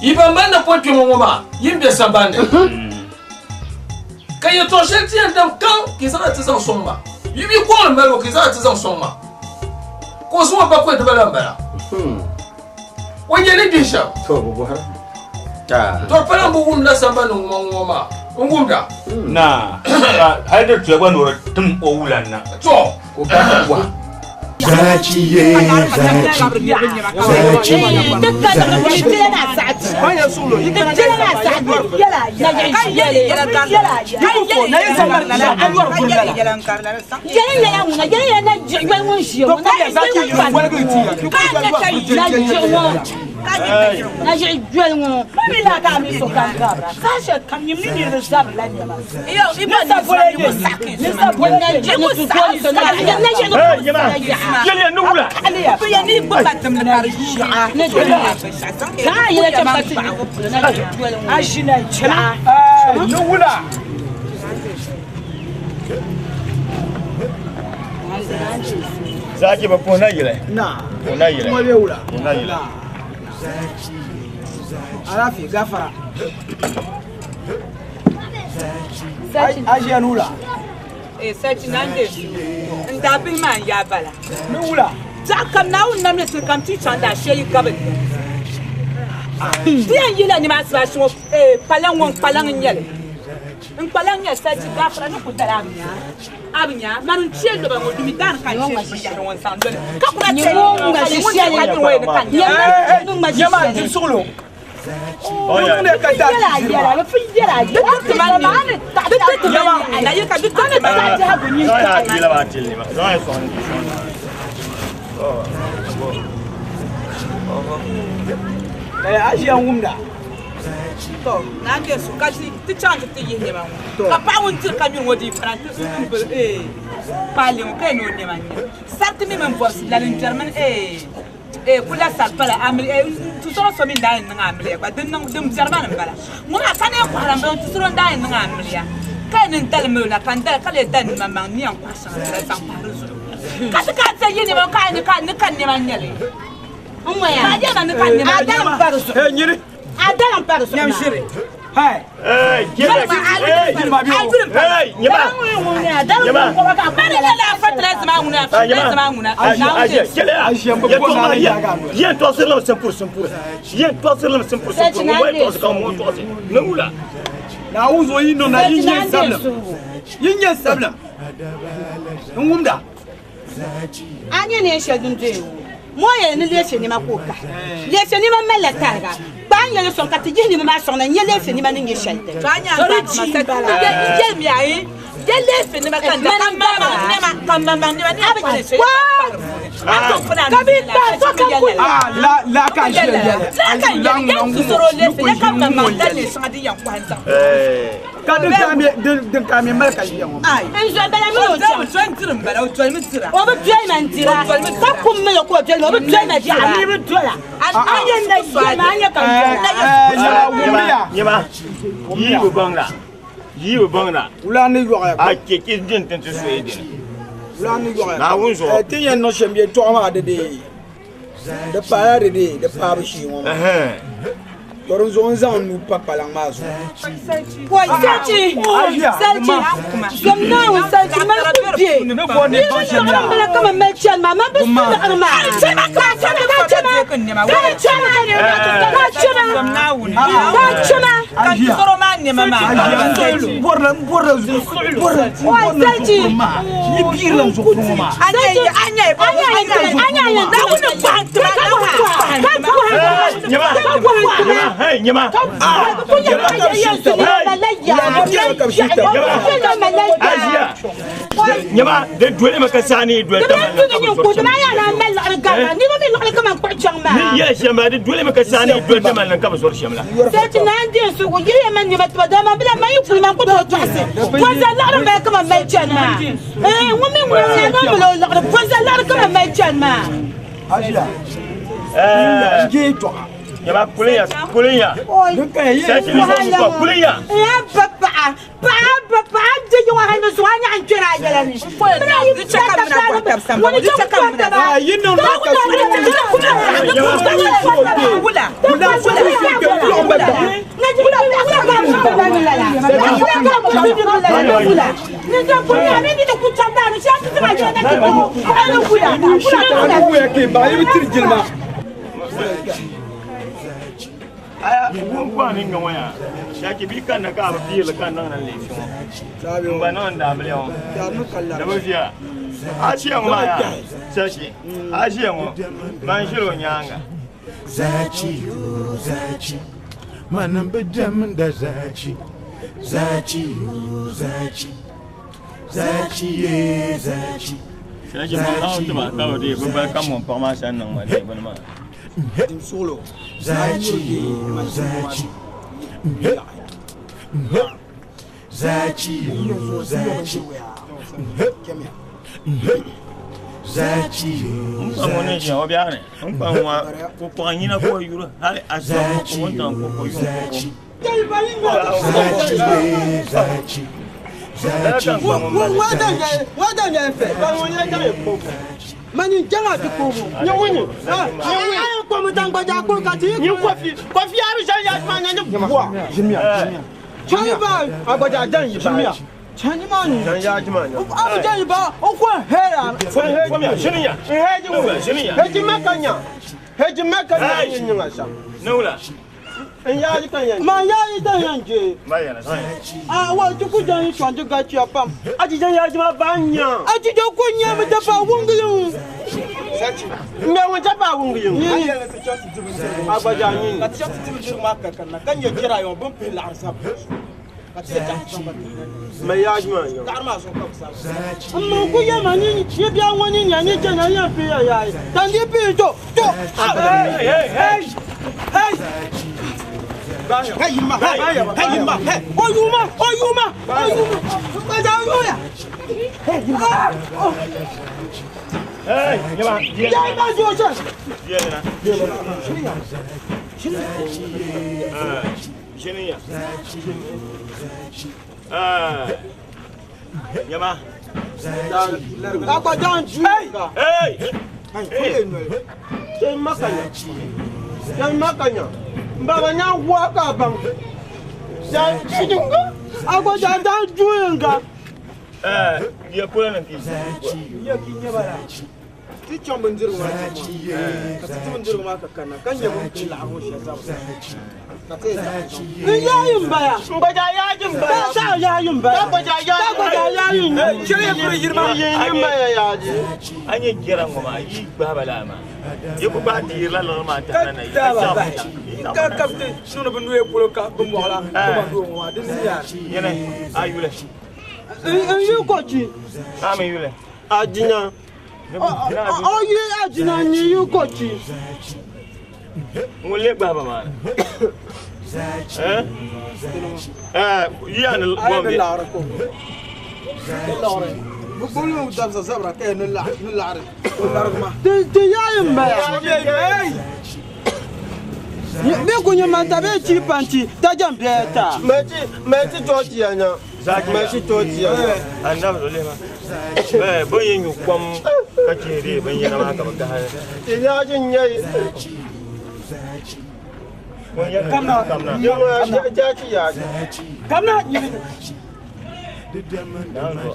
yi ban mali napɔŋ kpɛma ŋɔ maa yi ni be samban ni. Ka yɛtɔɣ shɛli ti yɛn dam kaŋ ka yi zaŋ ti zaŋ sɔŋ ma. Yi bi kɔŋ li mali o ka yi zaŋ ti zaŋ sɔŋ ma. Ka o zaŋ o bakɔi dibala m-bala. O nyɛ ni gbihi shɛm. To pala m-bi wumdila sambani ni ŋuma ŋɔ maa, n wumda. Naa, ka hali di tuya gba ni o di tim o wulan na. To! Ka o kana ti bɔha. Zachi ye zachi, zachi Zaachi bi puhi nayili. Puhi nayili. Puhi nayili. Alaafee gafara. Aʒiya ni wula? Eh, sachi na n-deei su. N daa bihi maa n-yaa bala. Ni wula? Biɛɣu kam Naawuni nam li tiri kam ti chaŋ daa shee yi gabi li. Ti yɛn yila nimaa asibaasi ŋɔ, eh, kpalaŋ ŋɔ n kpalaŋ n-nyɛ li. N kpalaŋ nyɛ sachi gafara ni ku dali a bi nya. A bi nya, mani n chɛ loba ŋɔ dumi daani ka n chɛ binyahari ŋɔ n zaŋ loli ka ku na chɛ ka li ŋun chɛ ka niri ŋɔ yɛn ni ka n nya. Nyama di suɣulo. Aʒiya n wumda. To, naa n-deei su ka ti chaŋ nti ti yihi nɛma ŋɔ. Ka paɣa ŋun diri ka nyuri ŋɔ dii kana nti bili kpaali ŋɔ ka yɛn ni o nɛma n-nyɛ. Sariti mi mini bɔbisi lali n-kpɛri mini kula sari pala amiliya tusoro so mi n-daa yɛn niŋ amiliya gba din niŋ din biɛri maa ni m-bala. Ŋɔ maa ka neen kɔhira m-bala tusoro n-daa yɛn niŋ amiliya ka yɛn ni n dali mali o na ka n dali ka lee dali n maŋ ni yɛn kɔhi shɛŋa n-la zaŋ pahi di zuɣu. Ka ti kana ti yihi nɛma ŋɔ ka a yɛn ni ka nɛma n-nyɛ li. Yen tɔɣisirila mi simpuri simpuri yen tɔɣisirila mi simpuri simpuri ŋun bɔyi tɔɣisi ka ŋun tɔɣisi ni wula. Naawuni zuɣu yi niŋ na yi nyɛ sabilim yi nyɛ sabilim n wumda. A nya neen shɛli din doya ŋɔ? Ŋɔ yɛli ni leefe nɛma ka o kahi. Leefe nɛma malila tariga. Kpaa n-yɛli sɔŋ ka ti yihi nɛma maa sɔŋ na n-nya leefe nɛma ni nyɛ shɛli dini. To di ji m-bala. Ka bi kpa sokam Ah, la la ka ʒiya yɛli. La ka n yɛli yɛn susoro leefe ya ka ma maŋ da lee shɛŋa din yɛn kɔhi n zaŋ. Ka din ka mi din ka mi mali ka ʒiya ŋɔ. N zo bala mi o chaŋ. O doli diri n bala o dolimi dira. O bi doli ma n dira. Ka kum mi ka o doli ma o bi doli ma dira. A mi bi dola. A yɛn na yɛli ma a nyɛ ka n dola. Nyɛma yi bi baŋ la yi bi baŋ la. Wula ni yɔɣa. A chɛ ki din tin ti soyi dini. Wula ni yɔɣa. Naawuni zuɣu. Ti yɛn niŋ shɛm yɛltɔɣa maa di dee di paala di dee di paabu shee ŋɔ maa. To din zuɣu n zaŋ n nuu pa kpalaŋ maa zuɣu. Wai Sachi, Sachi, zom Naawuni Sachi mali ku be. Yi ni liɣiri m bala kaman mali chani maa, man bi su liɣiri maa. Ka chama, ka chama, ka chama, ka chama, ka chama. Wai Sachi, Hey, nyɛma. Nyɛma di doli mi ka saa ni doli taba ni ka bi zɔri shɛm. Ni yɛli shɛm maa di doli mi ka saa ni doli taba ni ka bi zɔri shɛm la. Sachi naan di n suhu yili ya man nɛma tiba dama bila man yi kuli man ku tooi tɔɣisi bɔza liɣiri mali kaman mali chani maa ee ŋun mi ŋuna ŋuna maa mali o liɣiri bɔza liɣiri kaman mali chani maa. Nyɛma kulinya kulinya. Sachi ni zuɣu kulinya. Ya ba paɣa paɣa ba paɣa di yiŋɔ hali ni zuɣu a nyaɣa n kpɛri a yɛla ni. Mina yi chɛ ka mina bɔri tabi sani ŋuni chɛ ka mina taba. Yi niŋ na ka Aya wun ni ŋɔ yaa Sachi bi kanna ka bi piirili ka niŋ na leefi ŋɔ n gba niŋ n daabiliya ŋɔ di bi viɛla a ʒiya ŋɔ maa yaa Sachi a ʒiya ŋɔ man ʒiri o nyaanga. Zachi, oh, zachi, manim bi diɛmda zachi, zachi, oh, zachi, zachi, ye zachi. Sachi man zaŋ tiba ka bi dee bi bali ka mɔŋ paɣa maa sani niŋ ma dee bini maa. Zachi, oh, zachi, zachi, oh, zachi, zachi, N kpa ŋɔ ni ʒiya o biɛɣu ni n kpa ŋɔ ko kɔɣa nyina ka o yuri hali a sɔŋ ko wuntaŋ ko ko yuŋ ko ko. zachi, ye zachi, zachi, Mani janga ti kobo. Nye wuni. Ayi komu tangbaja ko ka ti. Ni kofi. Kofi ya bi shan ya ma nya ni bua. Jimiya, jimiya. Chani ba Agbaja dan yi ba. Jimiya. Chani ma ni. Dan ya jima nya. Abu jani ba o ko hera. Fɔmiya shiniya. Heji wo. Shiniya. Heji makanya. Heji makanya yin yin asha. Nawula. In ya ji kan yan. Ma ya yi dan yan je. Ba yana san. A wa ti ku jan yi chon ti ga chi pam. A ji jan ya jima ba nya. A ji jan ko nya mi da ba wungi. Sachi. Mbe won ta ba wungi yin. Agbaja yin. Ka ti chɛ ti bindirigu maa ka kanna ka nyɛ jɛra yɔn bin pihi laɣiri sabi ka ti yɛ chaŋ ti zaŋ ba Ma ya jima nya. Laɣiri maa zuɣu ka bi sabi. Amma ku ya ma ni ni biya ŋɔ ni nya ni jɛna ya fi ya ya. Tan di pi to to. Hey hey hey. Hey. Hey yima hey hey yima hey. O yuma o yuma o yuma. Gbaja o yuya. Hey, nyɛma. Ya ba jo che. Diɛli na. Shiniya. Nyɛma. Agbaja n ju. Hey. Sen makanya. Sen makanya. Baba nya wa ka bang. Jan chidunga. Agbaja dan ju nga. Ya kula na ki. Ya ki nyɛ bala. Ti chaŋ bindirigu maa ti ma ka ti ti bindirigu maa ka kanna ka nyɛ bin pihi laɣiri ŋɔ shɛli zabi ka ti yɛ chaŋ ti zaŋ. N yaayi n baya. Gbaja yaaji n baya. Ta yaayi n baya. Gbaja yaaji. Ta gbaja yaayi n baya. Chɛli ya kuri yiri maa. Yin yin baya yaaji. An ye jɛra ŋɔ maa yi gbahi ba laa maa yi ku gbahi deeri la liɣiri maa Ka tahi na yi daa ba ka bahi. chaŋ Ka ka ti niŋdi bi nuhi polo ka bi mɔɣila ko ba doo ŋɔ maa di ni yaa. Yɛlɛ a yuli N yi ko chi. a mi yuli Adinya. O yi ajina ni yi ko chi. Ŋun lee gbahi ba maa ni. Eh? Eh, yiya ni Ayi bom ni bɛ. laɣiri ko. Ni laɣiri. Bi gbubi li dabisa zabira ka yɛ ni laɣiri ni laɣiri. O larigi ma. Ti ti yayi n bala. Bi ku nyɛ manta bee chi panti ta jam bɛɛ ta. Mɛti mɛti tɔ tiya nya. Mɛti tɔ tiya nya. Annabi zo lema. Eh, bin yi nyu kom ka chihiri binyɛra maa ka bi gahi. Ti yaaji n nyɛ. Kamna. Kamna. Jaachi yaaji. Kamna nyini.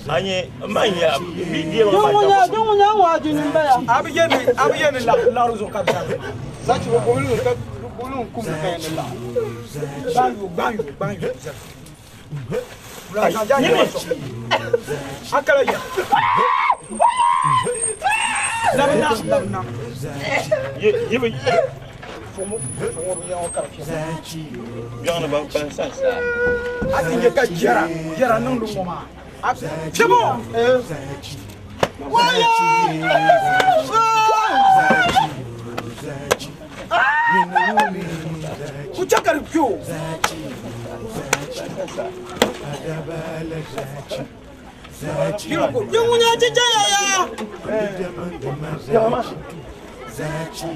Anye man ya bi die ma Din ŋun din ŋun nyɛ waaji ni n bala. A bi yɛ ni a bi yɛ ni laɣiri zuɣu ka bi zabiri. Zachi bi gbubi li ka gbubi li kum ka yɛ ni laɣiri. Gbanyu gbanyu gbanyu zabiri. Nyini. Akala ya. Labina labina. Ye ye bi Fumu fumu bi yɛn o kari fiɛ. biɛɣuni ban kpalim san saa. A ti nyɛ ka jɛra jɛra niŋdi ŋɔ maa. A fiɛbo. Ku chɛ ka di kpe o. Din ŋun nyɛ chicha yaya. Zachi,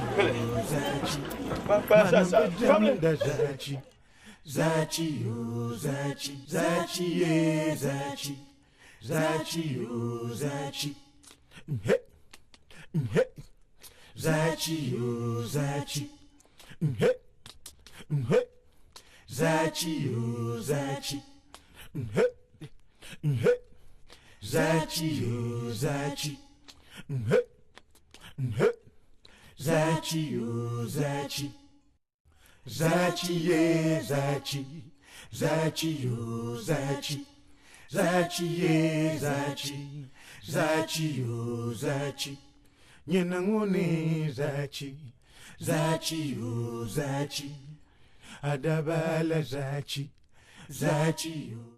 Zachi, oh, Zachi, Zachi, yeah, Zachi, Zachi, oh, Zachi, hey, hey, Zachi, oh, Zachi, hey, hey, Zachi, oh, Zachi, hey, hey, Zachi, oh, Zachi, hey, hey, Zachi, oh, Zachi. Zachi, yeah, Zachi, Zachi, oh, Zachi, Zachi, yeah, Zachi, Zachi, oh, Zachi, Nyina nguni Zachi, Zachi, oh, Zachi, Adabala Zachi, Zachi, oh.